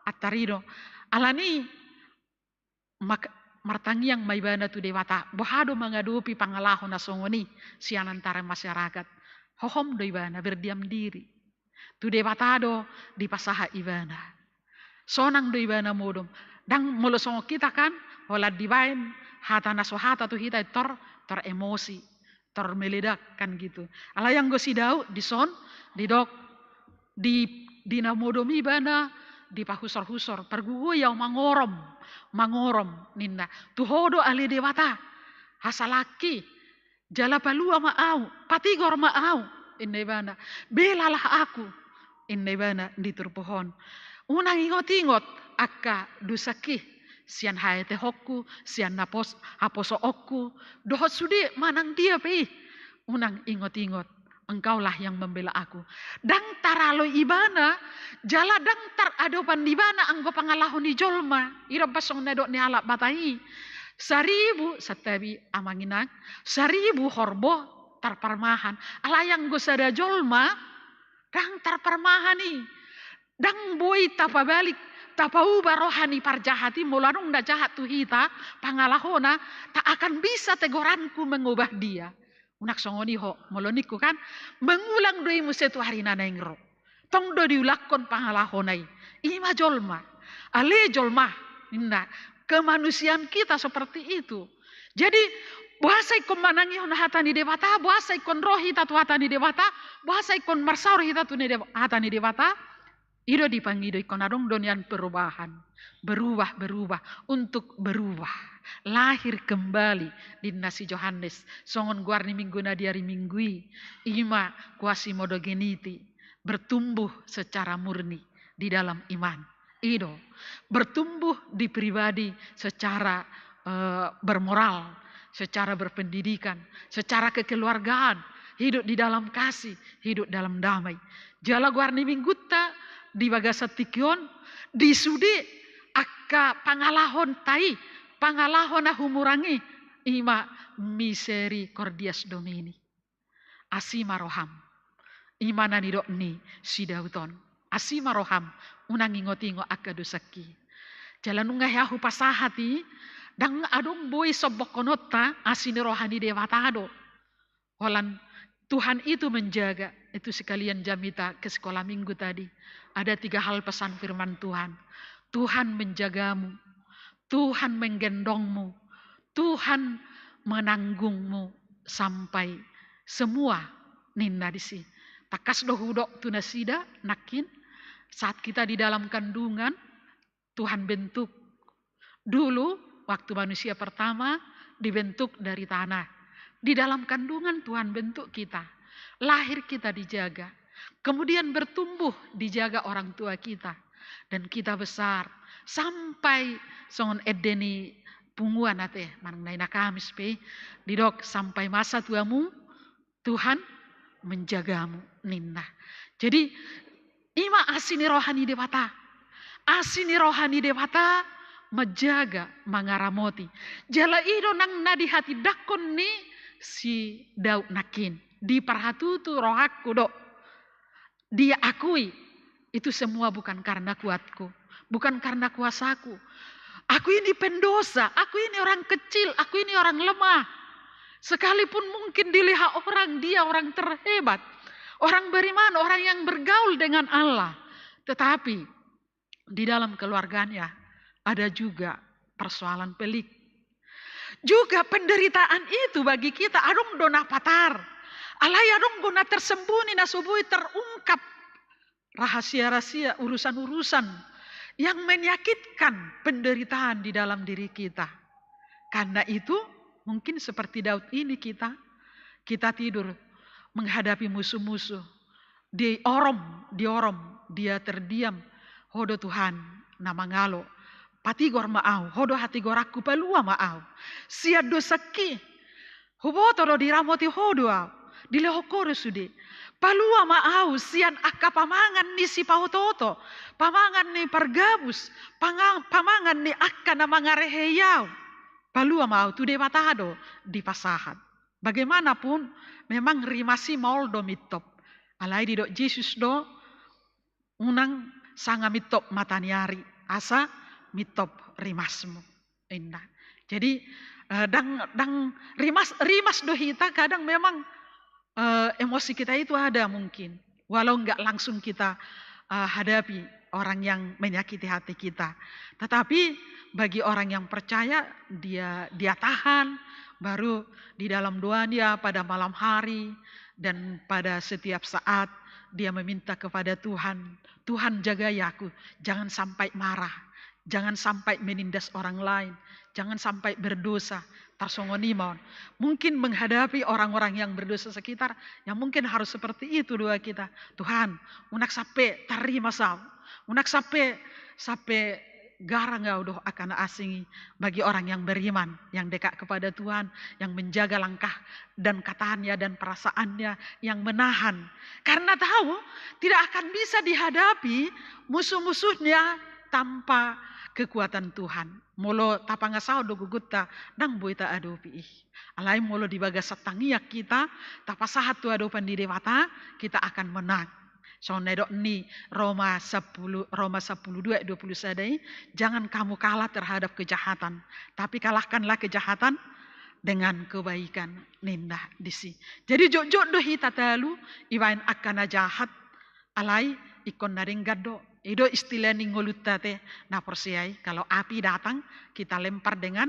antar i do. Alani i, mak-, martangiang ma ibana tu Debata, boha do mangadopi pangalaho na songon i sian antara masyarakat. Hohom do ibana, berdiam diri. Tu Debata do dipasahat ibana. Sonang do ibana modom. Ndang molo songon hita kan, holan dibaen hata na so hata tu hita, tor, tor emosi, tor meledak kan gitu. Alai anggo si Daud dison, didok, di, di na modom ibana, dipahusor-husor, pargogoi au mangorom, mangorom, ninna. Tu ho do ale Debata hasalangki, jala palua ma au, patigor ma au, inna ibana. Belalah aku, inna ibana di turpuk on. Unang ingot-ingot angka dosangki, sian haetehonku, sian napos-, haposoonku, dohot sude manang dia pe i. Unang ingot-ingot, engkaulah yang membela aku. Ndang taralo ibana, jala ndang taradopan ibana anggo pangalaho ni jolma. I do pas songon na didok ni halak Batak i. Saribu, santabi amang inang, saribu horbo tarparmahan. Alai anggo sada jolma, ndang tarparmahan i. Ndang boi tapabalik, tapauba roha ni parjahat i, molo adong na jahat tu hita, pangalahona, tak akan bisa teguranku mengubah dia. Unang songon i ho, molo ningku kan, mengulang do i muse tu ari na naeng ro. Tong do diulakhon pangalahona i. I ma jolma. Ale jolma, ninna, kemanusiaan kita seperti itu. Jadi, boasa ingkon manangihon hata ni Debata, boasa ingkon ro hita tu hata ni Debata, boasa ingkon marsaor hita tu ni Deb-, hata ni Debata, i do dipangido ingkon adong do nian perubahan. Berubah, berubah, untuk berubah. Lahir kembali, ninna si Johannes. Songon goar ni minggu na di ari Minggu i, i ma quasimodogeniti, bertumbuh secara murni di dalam iman. I do, bertumbuh di pribadi secara, eh, bermoral, secara berpendidikan, secara kekeluargaan, hidup di dalam kasih, hidup dalam damai. Jala goar ni minggunta di bagasan tingki on, di sude angka pangalahonta i, pangalaho na humurang i, i ma misericordias Domini. Asi ma roham. I ma na nidok ni si Daud on. asi ma roham, unang ingot-ingot angka dosangki. Jala nunga hea hupasahat i, ndang adong boi sombongkononta, asi ni roha ni Debata do. Holan Tuhan itu menjaga, itu sekalian jamita ke sekolah minggu tadi. Ada tiga hal pesan firman Tuhan. Tuhan menjagamu, Tuhan menggendongmu, Tuhan menanggungmu sampai semua, ninna disi. Tangkas do hudok tu nasida nangkin, saat kita di dalam kandungan, Tuhan bentuk. Dulu, waktu manusia pertama dibentuk dari tanah, di dalam kandungan Tuhan bentuk kita. Lahir kita dijaga. Kemudian bertumbuh, dijaga orang tua kita. Dan kita besar. Sampai songon ende ni punguan ate, manang na i na Kamis pe, didok sampai masa tuamu, Tuhan menjagamu, ninna. Jadi, i ma asi ni roha ni Debata. Asi ni roha ni Debata menjaga, mangaramoti. Jala i do nang na dihatindangkon ni si Daud nangkin. Diparhatutu rohangku do. Dia akui, itu semua bukan karena kuatku, bukan karena kuasaku. Aku ini pendosa, aku ini orang kecil, aku ini orang lemah. Sekalipun mungkin dilihat orang, dia orang terhebat, orang beriman, orang yang bergaul dengan Allah. Tetapi di dalam keluarganya ada juga persoalan pelik. Juga penderitaan itu bagi kita adong do na patar. Alai adong do na tersembunyi, na so boi terungkap. Rahasia-rahasia, urusan-urusan yang menyakitkan, penderitaan di dalam diri kita. Karena itu, mungkin seperti Daud ini kita, kita tidur menghadapi musuh-musuh. Diorom, diorom, dia terdiam. Ho do Tuhan na mangalo. Patigor ma au, ho do hatigoranku, palua ma au. Sian dosangki, huboto do diramoti ho do au. Dilehon ho do sude. Palua ma au sian angka pamangan ni sipaotooto, pamangan ni pargabus, panga-, pamangan ni angka na mangarehei au. Palua ma au, tu Debata do dipasahat. Bagaimanapun, memang rimas i maol do mintop. Alai didok Jesus do, unang sanga mintop mata ni ari, asa mintop rimasmu, ninna. Jadi, eh, ndang, ndang rimas, rimas do hita kadang memang, eh, emosi kita itu ada mungkin. Walau nggak langsung kita, eh, hadapi orang yang menyakiti hati kita. Tetapi bagi orang yang percaya, dia, dia tahan, baru di dalam doanya pada malam hari dan pada setiap saat dia meminta kepada Tuhan, "Tuhan, jagai aku, jangan sampai marah, jangan sampai menindas orang lain, jangan sampai berdosa." Tarsongon i ma on. Mungkin menghadapi orang-orang yang berdosa sekitar, ya mungkin harus seperti itu doa kita. "Tuhan, unang sampe tarrimas au, unang sampe, sampe garang au dohot angka na asing i." Bagi orang yang beriman, yang dekat kepada Tuhan, yang menjaga langkah dan katanya dan perasaannya, yang menahan. Karena tahu tidak akan bisa dihadapi musuh-musuhnya tanpa kekuatan Tuhan. Molo tapangasahon do gogonta, ndang boi taadopi i. Alai molo di bagasan tangiang hita tapasahat tu adopan ni Debata, kita akan menang. Songon na nidok ni Roma sampulu, Roma sampulu dua ayat dua pulu sada i, "Jangan kamu kalah terhadap kejahatan, tapi kalahkanlah kejahatan dengan kebaikan," ninna disi. Jadi jotjot do hita talu dibaen angka na jahat, alai ingkon na denggan do. I do istilah ni ngolunta ate na porsea i, kalau api datang, kita lempar dengan,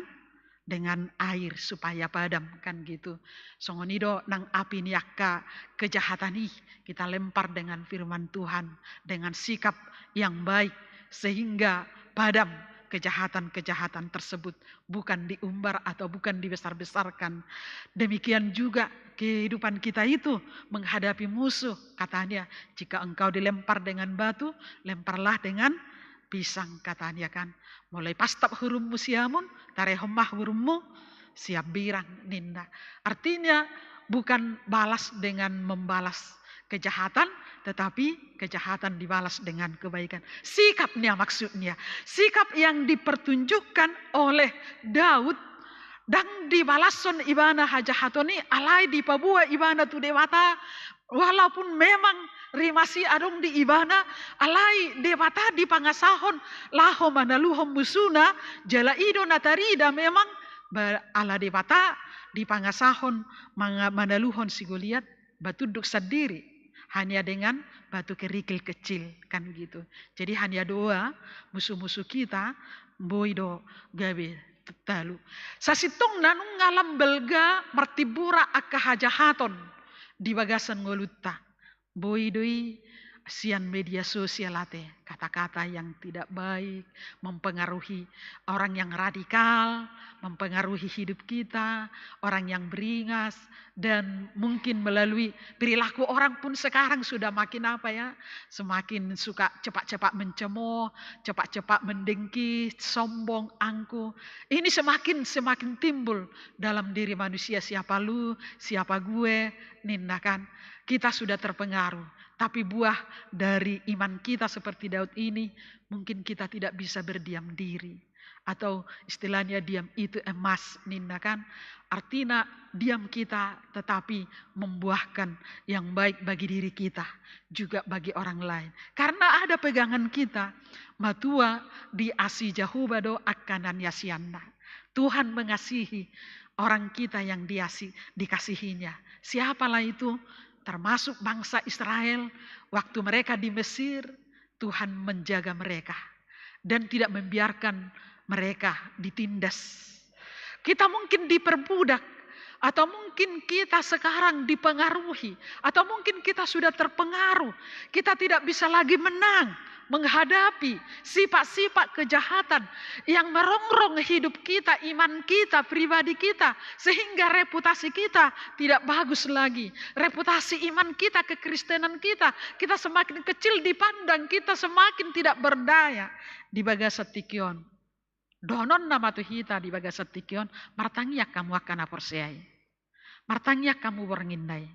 dengan air supaya padam, kan gitu. Songon i do nang api ni angka kejahatan i, kita lempar dengan firman Tuhan, dengan sikap yang baik, sehingga padam kejahatan-kejahatan tersebut, bukan diumbar atau bukan dibesar-besarkan. Demikian juga kehidupan kita itu menghadapi musuh, katanya, "Jika engkau dilempar dengan batu, lemparlah dengan pisang," katanya kan. Molo dipastap hurummu siamun, tarehon ma hurummu siambirang, ninna. Artinya, bukan balas dengan membalas kejahatan, tetapi kejahatan dibalas dengan kebaikan. Sikapnya maksudnya. Sikap yang dipertunjukkan oleh Daud, ndang dibalashon ibana hajahaton i, alai dipaboa ibana tu Debata, walaupun memang Rimas i adong di ibana, alai Debata dipangasahon laho manaluhon musuna, jala i do na tarida memang ba-, ala Debata dipangasahon manga-, manaluhon si Goliat, ba tunduk sandiri hanya dengan batu kerikil kecil, kan begitu. Jadi hanya dua musuh-musuh kita, boi do gabe talu. Sasintongna nunga lam balga martimbura angka hajahaton di bagasan ngolunta. Boi do i sian media sosial ate, kata-kata yang tidak baik, mempengaruhi orang yang radikal, mempengaruhi hidup kita, orang yang beringas, dan mungkin melalui perilaku orang pun sekarang sudah makin apa ya, semakin suka cepat-cepat mencemooh, cepat-cepat mendengki, sombong, angkuh. Ini semakin, semakin timbul dalam diri manusia, siapa lu, siapa gue, ninna kan. Kita sudah terpengaruh. Tapi buah dari iman kita seperti Daud ini, mungkin kita tidak bisa berdiam diri. Atau istilahnya diam itu emas, ninna kan. Artina diam kita tetapi membuahkan yang baik bagi diri kita, juga bagi orang lain. Karena ada pegangan kita, matua diasi Jahowa do angka na niasianna. Tuhan mengasihi orang kita yang diasi-, dikasihinya. Siapalah itu? Termasuk bangsa Israel, waktu mereka di Mesir, Tuhan menjaga mereka dan tidak membiarkan mereka ditindas. Kita mungkin diperbudak, atau mungkin kita sekarang dipengaruhi, atau mungkin kita sudah terpengaruh. Kita tidak bisa lagi menang menghadapi sifat-sifat kejahatan yang merongrong hidup kita, iman kita, pribadi kita, sehingga reputasi kita tidak bagus lagi. Reputasi iman kita, kekristenan kita, kita semakin kecil dipandang, kita semakin tidak berdaya di bagasan tingki on. Dohononna ma tu hita di bagasan tingki on, martangiang hamu angka na porsea i. Martangiang hamu borngin na i.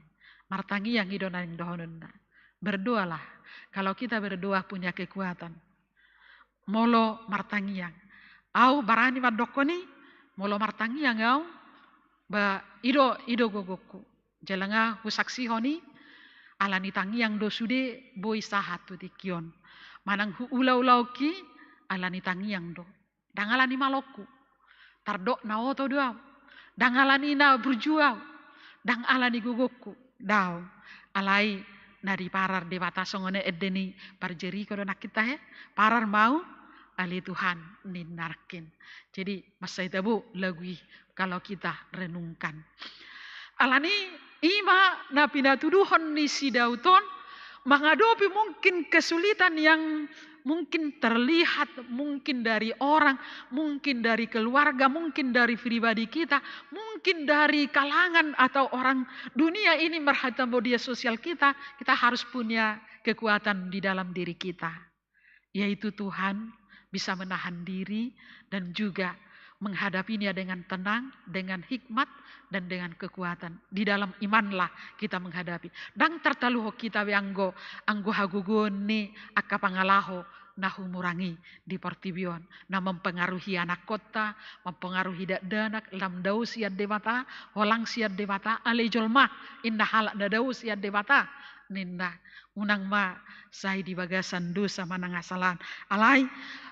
Martangiang i do naeng dohononna. Berdoalah. Kalau kita berdoa punya kekuatan. Molo martangiang. Au barani mandokkon i, molo martangiang au, ba, i do, i do gogongku. Jala nga husaksihon i, ala ni tangiang do sude boi sahat tu tingki on. Manang huula-ulaonki, ala ni tangiang do. Ndang ala ni malongku. Tardok na oto do au. Ndang ala ni na burju au. Ndang ala ni gogongku. Daong. Alai na diparar Debata songon ende ni parjeriko do nangkin tahe. Parar ma au ale Tuhan ninna nangkin. Jadi, mansai tabo lagu i kalau kita renungkan. Ala ni i ma na pinatuduhon ni si Daud on, mangadopi mungkin kesulitan yang mungkin terlihat, mungkin dari orang, mungkin dari keluarga, mungkin dari pribadi kita, mungkin dari kalangan atau orang dunia ini, merhata media sosial kita, kita harus punya kekuatan di dalam diri kita. Yaitu Tuhan bisa menahan diri dan juga menghadapinya dengan tenang, dengan hikmat, dan dengan kekuatan. Di dalam imanlah kita menghadapi. Ndang tartaluhon hita be anggo, anggo hagogoon ni angka pangalaho na humurang i di portibi on. Na mempengaruhi anakkonta, mempengaruhi dakdanak, lam dao sian Debata, holang sian Debata, ale jolma, inna halak na dao sian Debata, ninna. Unang ma sai di bagasan dosa manang hasalahan. Alai,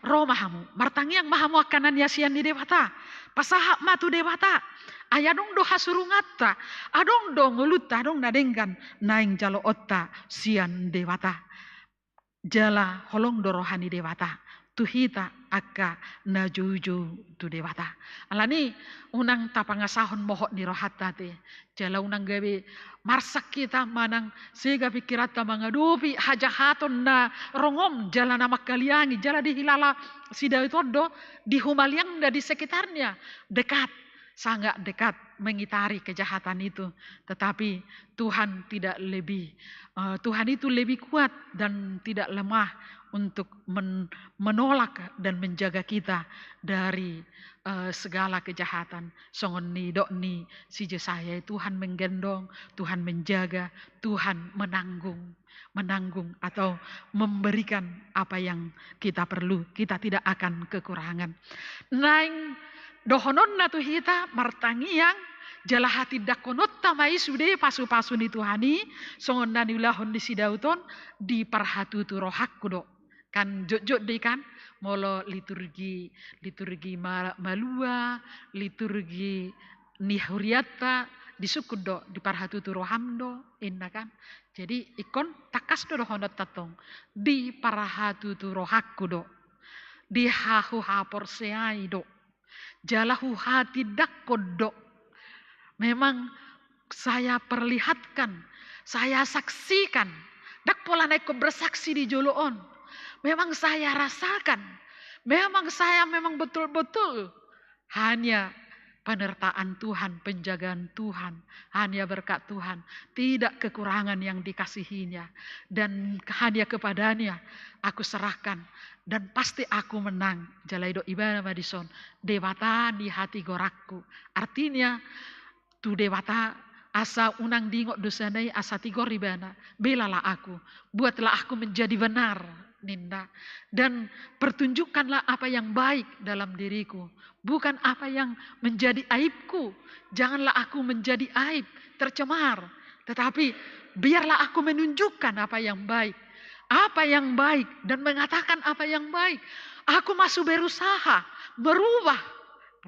ro ma hamu. Martangiang ma hamu angka na niasian ni Debata. Pasahat ma tu Debata. Ai adong do hasurunganta. Adong do ngolunta, adong na denggan naeng jaloonta sian Debata. Jala holong do roha ni Debata tu hita angka na joujou tu Debata. Ala ni, unang tapangasahon mohot ni rohanta ate. Jala unang gabe marsak hita manang sega pingkiranta mangadopi hajahaton na rongom jala na mangkaliangi, jala dihilala si Daud on do di humaliangna, di sekitarnya, dekat, sangat dekat mengitari kejahatan itu. Tetapi Tuhan tidak lebih, eh, Tuhan itu lebih kuat dan tidak lemah untuk men-, menolak dan menjaga kita dari, eh, segala kejahatan. Songon nidok ni si Jesaya, Tuhan menggendong, Tuhan menjaga, Tuhan menanggung, menanggung atau memberikan apa yang kita perlu. Kita tidak akan kekurangan. Naeng Dohononna tu hita martangiang, jala hatindangkononta ma i sude pasu-pasu ni Tuhan i, songon na niulahon ni si Daud on, diparhatutu rohangku do. Kan jotjot do i kan, molo liturgi, liturgi ma-, malua, liturgi ni hurianta, disungkun do, diparhatutu roham do, inna kan. Jadi ingkon tangkas do dohononta tong, diparhatutu rohangku do, dihahuhaporseai do. Jala huhatindangkon do. Memang saya perlihatkan, saya saksikan. Ndang pola na ingkon bersaksi di jolo on. Memang saya rasakan. Memang saya memang betul-betul hanya penyertaan Tuhan, penjagaan Tuhan, hanya berkat Tuhan, tidak kekurangan yang dikasihinya. Dan hanya kepadanya aku serahkan. Dan pasti aku menang. Jala didok ibana ma dison, Debata ni hatigoranku. Artinya, tu Debata, asa unang diingot dosana i, asa tigor ibana. Belalah aku, buatlah aku menjadi benar, ninna. Dan pertunjukkanlah apa yang baik dalam diriku, bukan apa yang menjadi aibku. Janganlah aku menjadi aib, tercemar. Tetapi biarlah aku menunjukkan apa yang baik. Apa yang baik dan mengatakan apa yang baik. Aku masih berusaha merubah.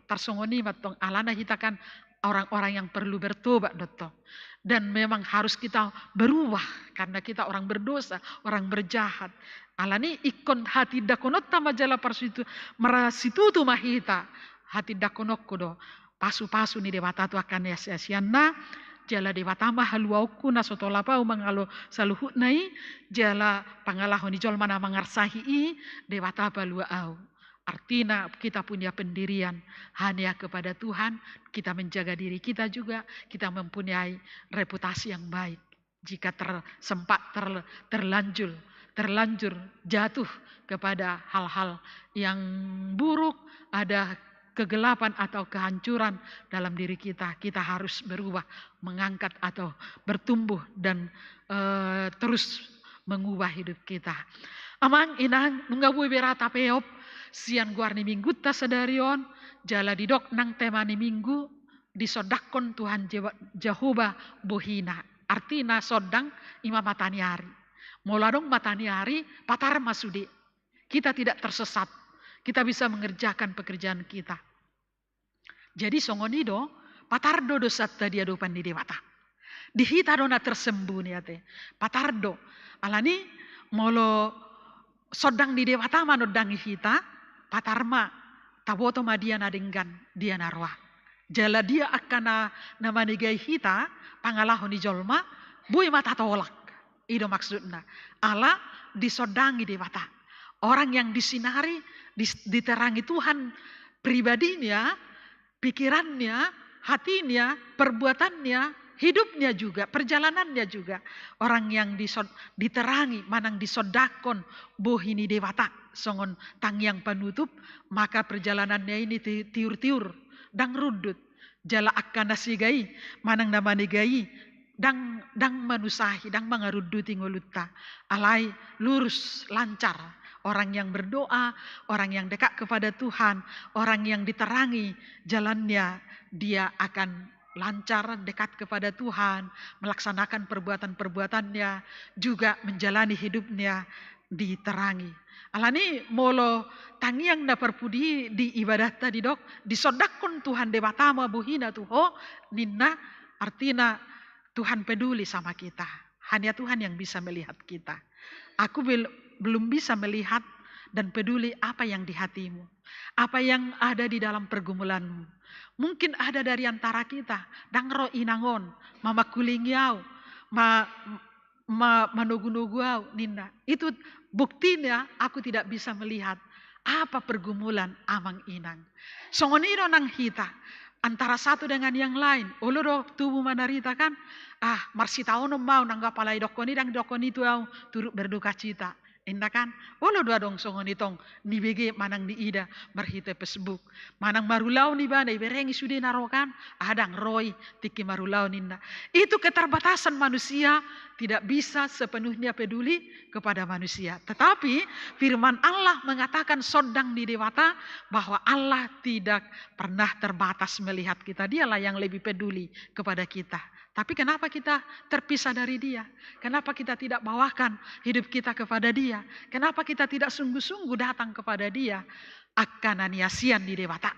Tarsongon i mantong, alana hita kan orang-orang yang perlu bertobat do tong. Dan memang harus kita berubah karena kita orang berdosa, orang berjahat. Alani ingkon hatindangkononta ma jala parsitu-, marasitutu ma hita. Hatindangkononku do pasu-pasu ni Debata tu angka ni asi-asianna, jala Debata ma haluaonku na so tolap au mangalo saluhutna i, jala pangalaho ni jolma na mangarsahi i, Debata palua au. Artina kita punya pendirian hanya kepada Tuhan, kita menjaga diri kita juga, kita mempunyai reputasi yang baik. Jika ter-, sempat ter-, terlanjur, terlanjur jatuh kepada hal-hal yang buruk, ada kegelapan atau kehancuran dalam diri kita, kita harus berubah, mengangkat atau bertumbuh dan, eh, terus mengubah hidup kita. Amang, inang, nunga boi be ra tapeop sian goar ni minggunta sadari on, jala didok nang tema ni minggu, disondangkon Tuhan Jewa-, Jahowa bohina. Artina sondang i ma mataniari. Molo adong mataniari, patar ma sude. Kita tidak tersesat. Kita bisa mengerjakan pekerjaan kita. Jadi songon i do, patar do dosanta di adopan ni Debata. Di hita do na tersembunyi ate. Patar do. Alani molo sondang ni Debata manondangi hita, patar ma, taboto ma dia na denggan, dia na roa. Jala dia angka na, na manegai hita, pangalaho ni jolma, boi ma tatolak. I do maksudna. Ala disondangi Debata. Orang yang disinari, dis-, diterangi Tuhan pribadinya, pikirannya, hatinya, perbuatannya, hidupnya juga, perjalanannya juga. Orang yang disod-, diterangi, manang disondangkon bohi ni Debata songon tangiang panutup, maka perjalanannya ini ti-, tiur-tiur, ndang rundut. Jala angka na sigai, manang na manegai, ndang, ndang manusahi, ndang mangarunduti ngolunta. Alai lurus, lancar. Orang yang berdoa, orang yang dekat kepada Tuhan, orang yang diterangi jalannya, dia akan lancar, dekat kepada Tuhan, melaksanakan perbuatan-perbuatannya, juga menjalani hidupnya diterangi. Alani molo tangiang na parpudi di ibadahta didok, disondangkon Tuhan Debata ma bohina tu ho, ninna, artina Tuhan peduli sama kita. Hanya Tuhan yang bisa melihat kita. Aku bel-, belum bisa melihat dan peduli apa yang di hatimu, apa yang ada di dalam pergumulanmu. Mungkin ada dari antara kita, ndang ro inang on, mamangkulingi au, ma-, ma-, manogu-nogu au, ninna. Itu buktinya aku tidak bisa melihat apa pergumulan amang inang. Songon i do nang hita, antara satu dengan yang lain. Olo do tubu manarita kan, ah, marsitaonon ma au, nanggo apala didokkon i, ndang didokkon i tu au, turut berdukacita. Inna kan, olo do adong songon i tong nibege manang niida marhite Facebook. Manang marulaon ibana, iberengi sude na ro kan, adang ro i tingki marulaon inna. Itu keterbatasan manusia, tidak bisa sepenuhnya peduli kepada manusia. Tetapi firman Allah mengatakan sondang ni Debata bahwa Allah tidak pernah terbatas melihat kita. Dialah yang lebih peduli kepada kita. Tapi kenapa kita terpisah dari Dia? Kenapa kita tidak bawakan hidup kita kepada Dia? Kenapa kita tidak sungguh-sungguh datang kepada Dia? Angka na niasian ni Debata.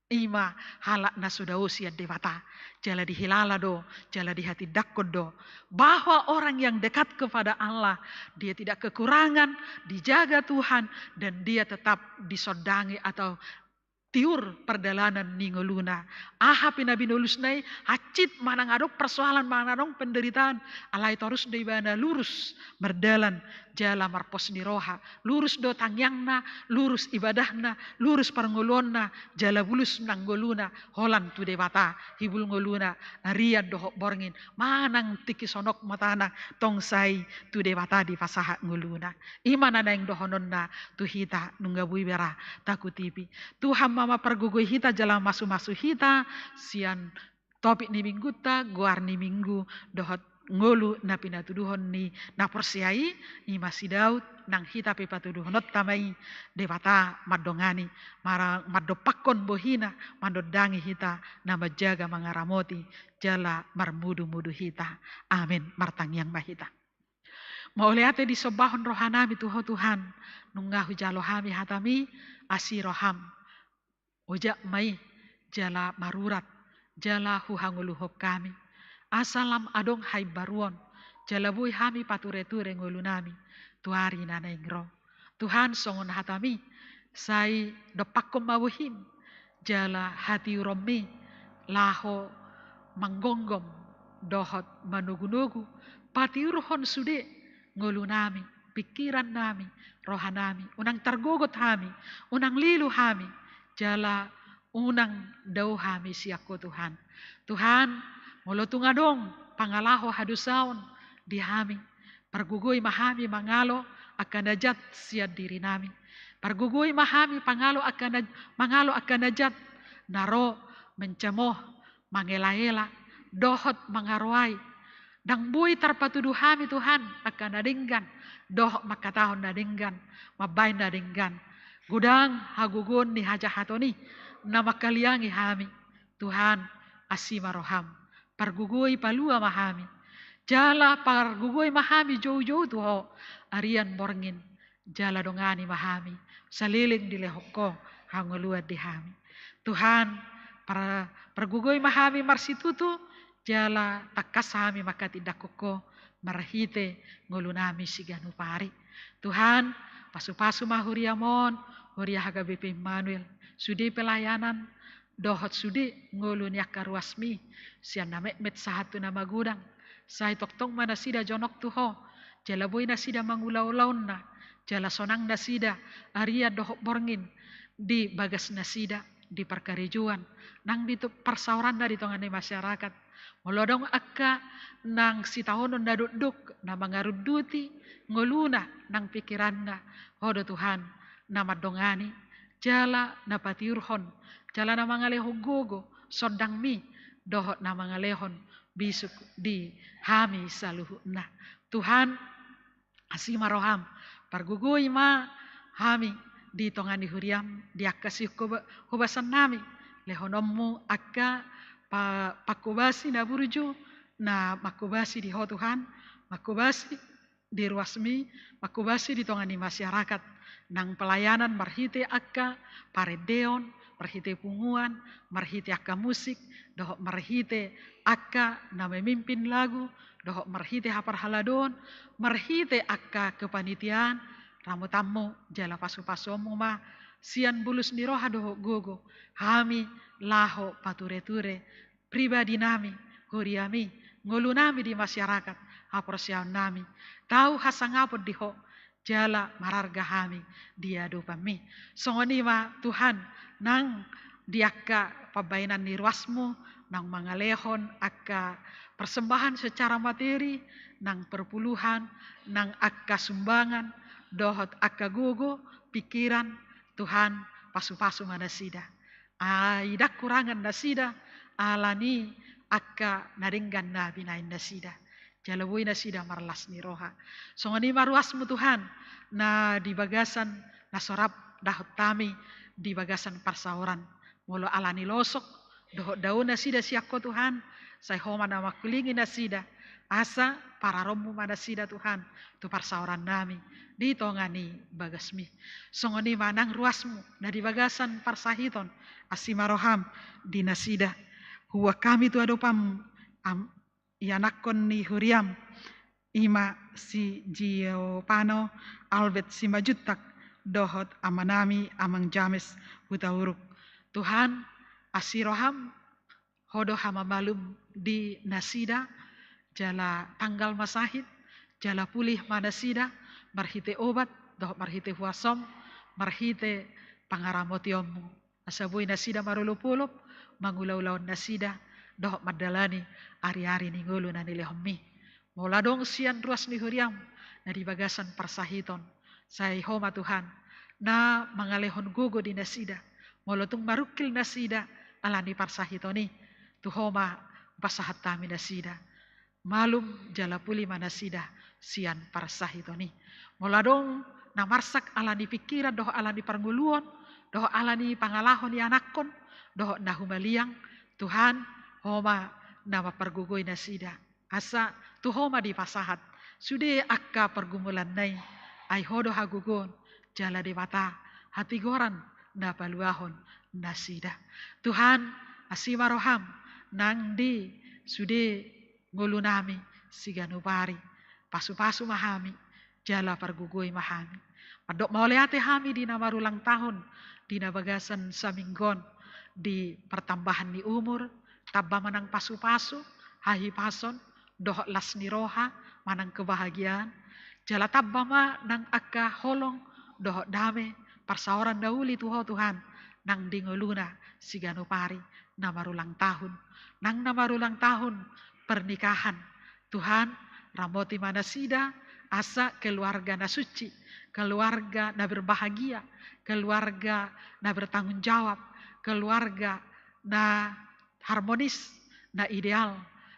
Ima halak na so dao sian Debata. Jala dihilala do, jala dihatindangkon do. Bahwa orang yang dekat kepada Allah, dia tidak kekurangan, dijaga Tuhan, dan dia tetap disondangi atau tiur pardalanan ni ngoluna. Aha pe na binolusna i, hansit manang adong persoalan manang adong penderitaan, alai torus do ibana lurus mardalan jala marpos ni roha. Lurus do tangiangna, lurus ibadahna, lurus parngoluonna, jala bulus nang ngoluna holan tu Debata, hibul ngoluna, arian dohot borngin, manang tingki sonok matana tong sai tu Debata dipasahat ngoluna. Ima na naeng dohononna tu hita nunga boi bera takutipi. Tuhan ma mampargogoi hita jala mamasu-masu hita sian topik ni minggunta, goar ni minggu dohot ngolu na pinatuduhon ni na porsea i. Ima si Daud, nang hita pe patuduhononta ma i, Debata mandongani, mara-, mandompakkon bohina, mandondangi hita na manjaga mangaramoti jala marmudu-mudu hita. Amin. Martangiang ma hita. Mauliate disombahon rohanami tu Ho Tuhan, nunga hujalo hami hataMi, asi rohaM. Ojak ma i, jala marurat, jala huhangoluhon hami. Asa lam adong haimbaruon, jala boi hami pature-ture ngolunami tu ari na naeng ro. Tuhan, songon hataMi, sai dompakkon ma bohiM, jala hatiuronMi laho manggomgom dohot manogu-nogu, patiurhon sude ngolunami, pingkirannami, rohanami, unang targogot hami, unang lilu hami, jala unang dao hami sian Ho Tuhan. Tuhan, molo tung adong pangalaho hadosaon di hami, pargogoi ma hami mangalo angka na jat sian dirinami. Pargogoi ma hami pangalo angka na, mangalo angka na jat na ro mancamoh, mangela-ela, dohot mangaroai. Ndang boi tarpatudu hami Tuhan angka na denggan, dohot mangkatahon na denggan, mambahen na denggan. Godang hagogoon ni hajahaton i na mangkaliangi hami. Tuhan, asi ma rohaM. Pargogoi, palua ma hami. Jala pargogoi ma hami jou-jou tu Ho, arian borngin. Jala dongani ma hami, saleleng dilehon Ho hangoluan di hami. Tuhan, par-, pargogoi ma hami marsitutu, jala tangkas hami mangkatindangkon Ho marhite ngolunami siganup ari. Tuhan, pasu-pasu ma huriaM on, huria H K B P Immanuel, sude pelayanan, dohot sude ngolu ni angka ruasMi, sian na metmet sahat tu na magodang. Sai tongtong ma nasida jonok tu Ho, jala boi nasida mangula ulaonna, jala sonang nasida, arian dohot borngin, di bagas nasida, di parkarejoan, nang di tu-, parsaoranna di tonga ni masyarakat. Molo adong angka nang sitaonon na dokdok, na mangarunduti ngoluna nang pingkiranna, Ho do Tuhan, na mandongani, jala na patiurhon, jala na mangalehon gogo, sondangMi, dohot na mangalehon bisuk di hami saluhutna. Tuhan, asi ma rohaM, pargogoi ma hami di tonga ni huriaM, di angka sihoba-, hobasannami, lehononMu angka pa-, pangkobasi na burju, na mangkobasi di Ho Tuhan, mangkobasi di ruasMi, mangkobasi di tonga ni masyarakat, nang pelayanan marhite angka parendeon, marhite punguan, marhite angka musik, dohot marhite angka na memimpin lagu, dohot marhite haparhaladoon, marhite angka kepanitiaan, ramotanMu, jala pasu-pasuonMu ma, sian bulus ni roha dohot gogo, hami laho pature-ture, pribadinami, huriami, ngolunami di masyarakat, haporseaonnami, tau hasangapon di Ho, jala mararga hami di adopanMi. Songon i ma Tuhan, nang di angka pambahenan ni ruasMu, nang mangalehon angka persembahan secara materi, nang perpuluhan, nang angka sumbangan, dohot angka gogo, pingkiran, Tuhan, pasu-pasu ma nasida. Ai ndang hurangan nasida ala ni angka na denggan na binahen nasida. Jala boi nasida marlas ni roha. Songon i ma ruasmu Tuhan, na di bagasan na so rap dohot hami di bagasan parsaoran. Molo ala ni losok dohot dao nasida sian Ho Tuhan, sai Ho ma na mangkulingi nasida, asa pararonmu ma nasida Tuhan tu parsaorannami di tonga ni bagasmi. Songon i ma nang ruasmu na di bagasan parsahiton, asi ma roham di nasida. Huboan hami tu adopanmu, am, ianakhon ni huriam, i ma si Giovanni Albert Simanjuntak dohot amanami Amang James Hutauruk. Tuhan, asi roham, Ho do hamamalum di nasida, jala tanggal ma sahit, jala pulih ma nasida, marhite obat, dohot marhite huasom, marhite pangaramotionmu. Asa boi nasida marolop-olop, mangula ulaon nasida, dohot mandalani ari-ari ni ngolu na nilehonmi. Molo adong sian ruas ni huriam, na di bagasan parsahiton, sai Ho ma Tuhan, na mangalehon gogo di nasida. Molo tung marungkil nasida, ala ni parsahiton i, tu Ho ma hupasahat hami nasida. Malum jala pulih ma nasida sian parsahiton i. Molo adong na marsak ala ni pingkiran, dohot ala ni parngoluon, dohot ala ni pangalaho ni anakhon, dohot na humaliang, Tuhan, Ho ma na mampargogoi nasida. Asa tu Ho ma dipasahat sude angka pargumulanna i, ai Ho do hagogoon, jala Debata hatigoran na paluahon nasida. Tuhan, asi ma roham, nang di sude ngolunami siganup ari. Pasu-pasu ma hami, jala pargogoi ma hami. Mandok mauliate hami di na marulang tahun, di na bagasan saminggu on, di partambahan ni umur, tamba ma nang pasu-pasu, hahipason, dohot las ni roha, manang kebahagiaan, jala tamba ma nang angka holong, dohot dame, parsaoran na uli tu Ho Tuhan, nang di ngoluna siganup ari, na marulang tahun, nang na marulang tahun pernikahan. Tuhan, ramoti ma nasida, asa keluarga na suci, keluarga na berbahagia, keluarga na bertanggung jawab, keluarga na harmonis, na ideal,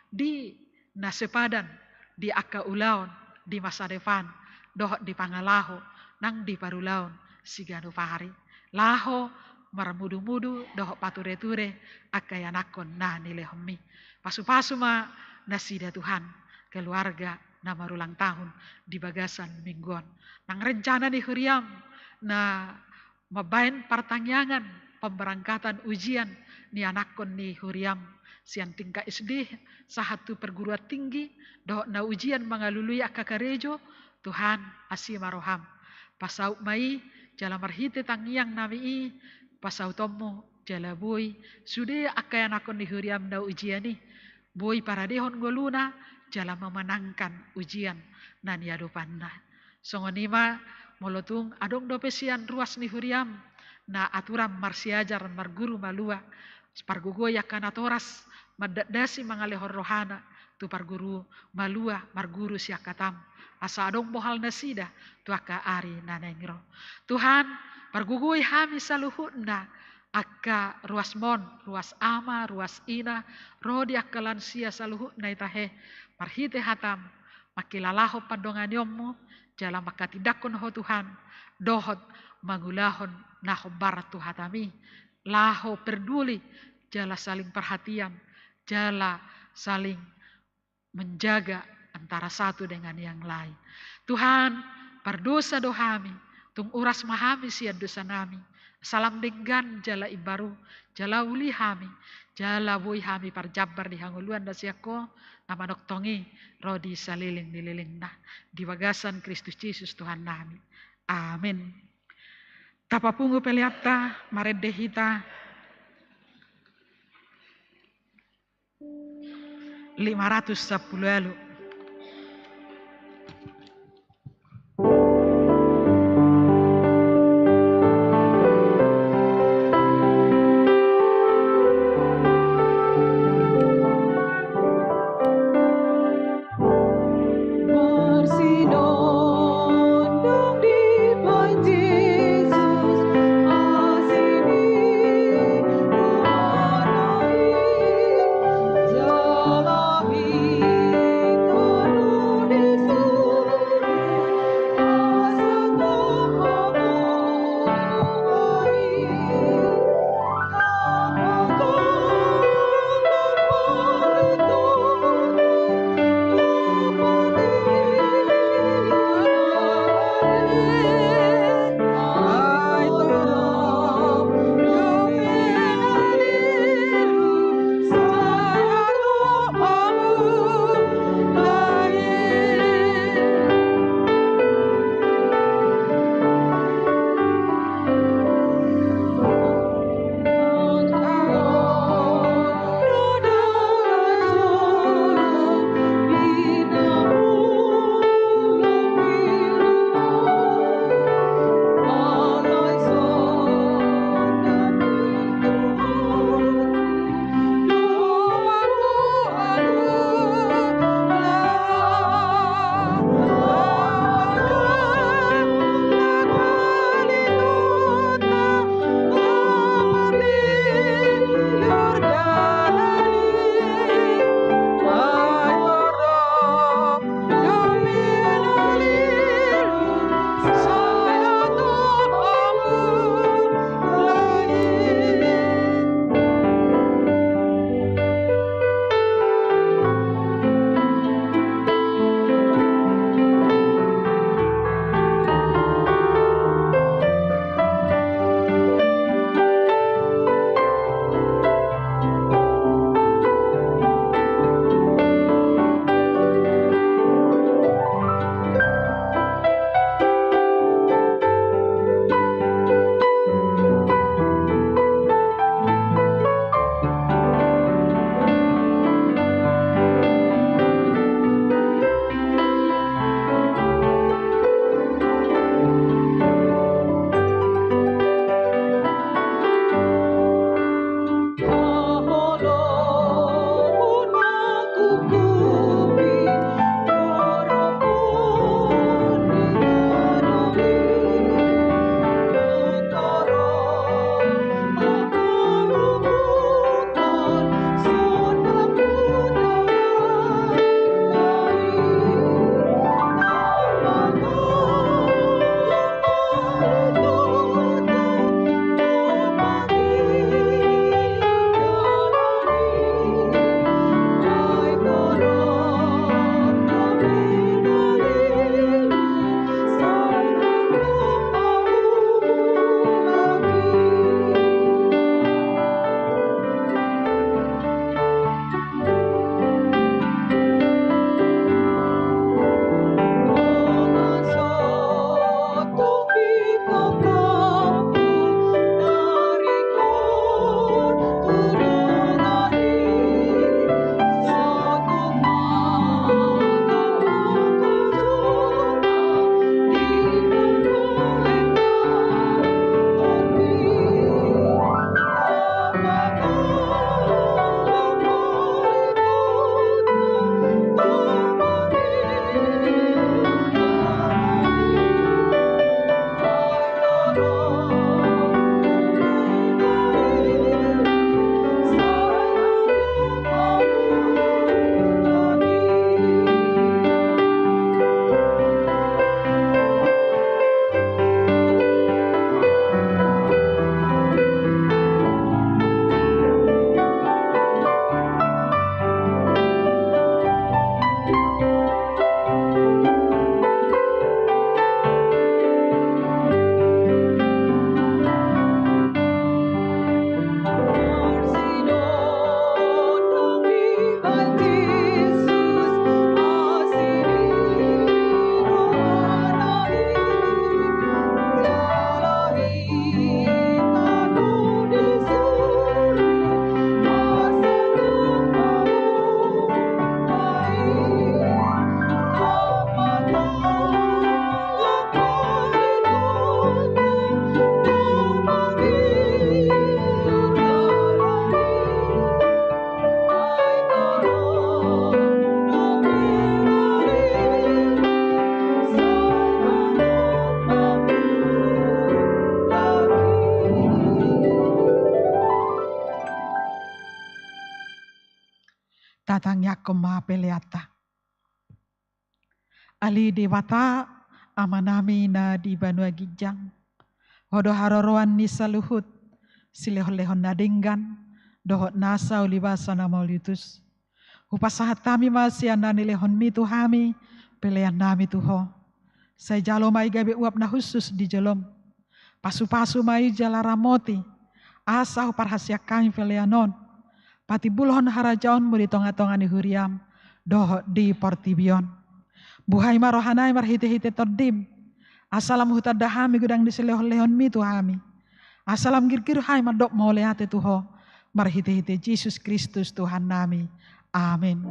di na sepadan, di angka ulaon, di masa depan, dohot di pangalaho, nang di parulaon siganup ari. Laho marmudu-mudu, dohot pature-ture, angka ianakhon na nilehonmi. Pasu-pasu ma nasida Tuhan, keluarga na marulang tahun di bagasan minggu on. Nang rencana ni huriam na mambaen partangiangan pemberangkatan ujian ni anakhon ni huriam sian tingkat S D sahat tu perguruan tinggi, dohot na ujian mangalului angka karejo, Tuhan, asi ma roham. Pasaut ma i, jala marhite tangiangnami i, pasautonmu, jala boi sude angka anakhon ni huriam na ujian i, boi paradehon ngoluna, jala memenangkan ujian na niadopanna. Songon i ma, molo tung adong dope sian ruas ni huriam na aturan marsiajar marguru malua, pargogoi angka natoras, mandatdasi mangalehon rohana tu parguru malua, marguru siangkatam, asa adong bohal nasida tu angka ari na naeng ro. Tuhan, pargogoi hami saluhutna, angka ruasmon, ruas ama, ruas ina, ro di angka lansia saluhutna i tahe, marhite hatam, mangkilalahon pandonganionmu, jala manghatindanghon Ho Tuhan, dohot mangulahon na hombar tu hatami, laho perduli, jala saling perhatian, jala saling menjaga antara satu dengan yang lain. Tuhan, pardosa do hami, tung uras ma hami sian dosanami, salam denggan jala imbaru, jala uli hami, jala boi hami parjambar di hangoluan na sian Ho, na manongtong i ro di saleleng ni lelengna, di bagasan Kristus Jesus Tuhannami. Amin. Tapapungu peleanta, marende hita lima ratus sampulu ualu. Tatangiangkon ma peleanta. Ale Debata, Amanami na di banua ginjang, Ho do haroroan ni saluhut silehonlehon na denggan dohot nasa ulibasa na mauliutus. Hupasahat hami ma sian na nilehonMi tu hami peleannami tu Ho. Sai jalo ma i gabe uap na hushus di jolom. Pasupasu ma i jala ramoti, asa huparhaseang hami pelean on patimbulhon harajaonMu di tongatonga ni huriaM dohot di portibi on. Buhai ma rohanami marhitehite TondiM, asa lam hutanda hami godang ni silehonlehonMi tu hami, asa lam girgir hami mandok mauliate tu Ho, marhitehite Jesus Kristus Tuhannami. Amen.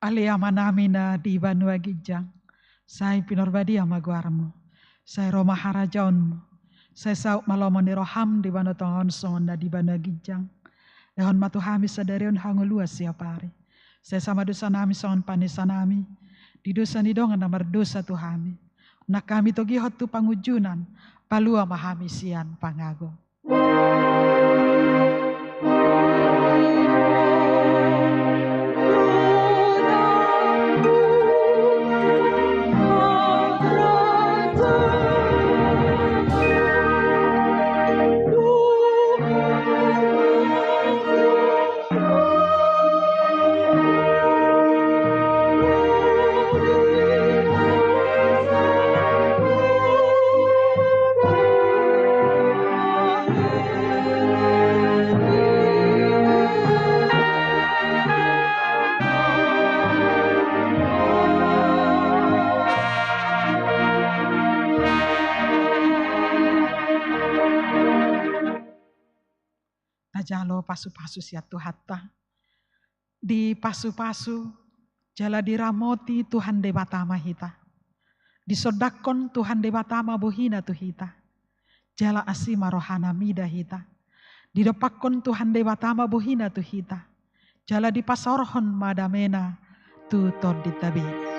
Ale Amanami na di banua ginjang, sai pinarbadia ma goarMu, sai ro ma harajaonMu, sai saut ma lomo ni rohaM di banua tonga on songon na di banua ginjang. Lehon ma tu hami sadari on hangoluan siapari. Sesa ma dosanami songon panesanami di dosa ni dongan na mardosa tu hami. Unang hami togihon tu pangunjunan, palua ma hami sian pangago. Tajalo pasupasu sian Tuhanta. Dipasupasu jala diramoti Tuhan Debata ma hita. Disondangkon Tuhan Debata ma bohina tu hita. Jala asi ma rohana mida hita. Didompakkon Tuhan Debata ma bohina tu hita. Jala dipasaorhon ma damena tu tondinta be.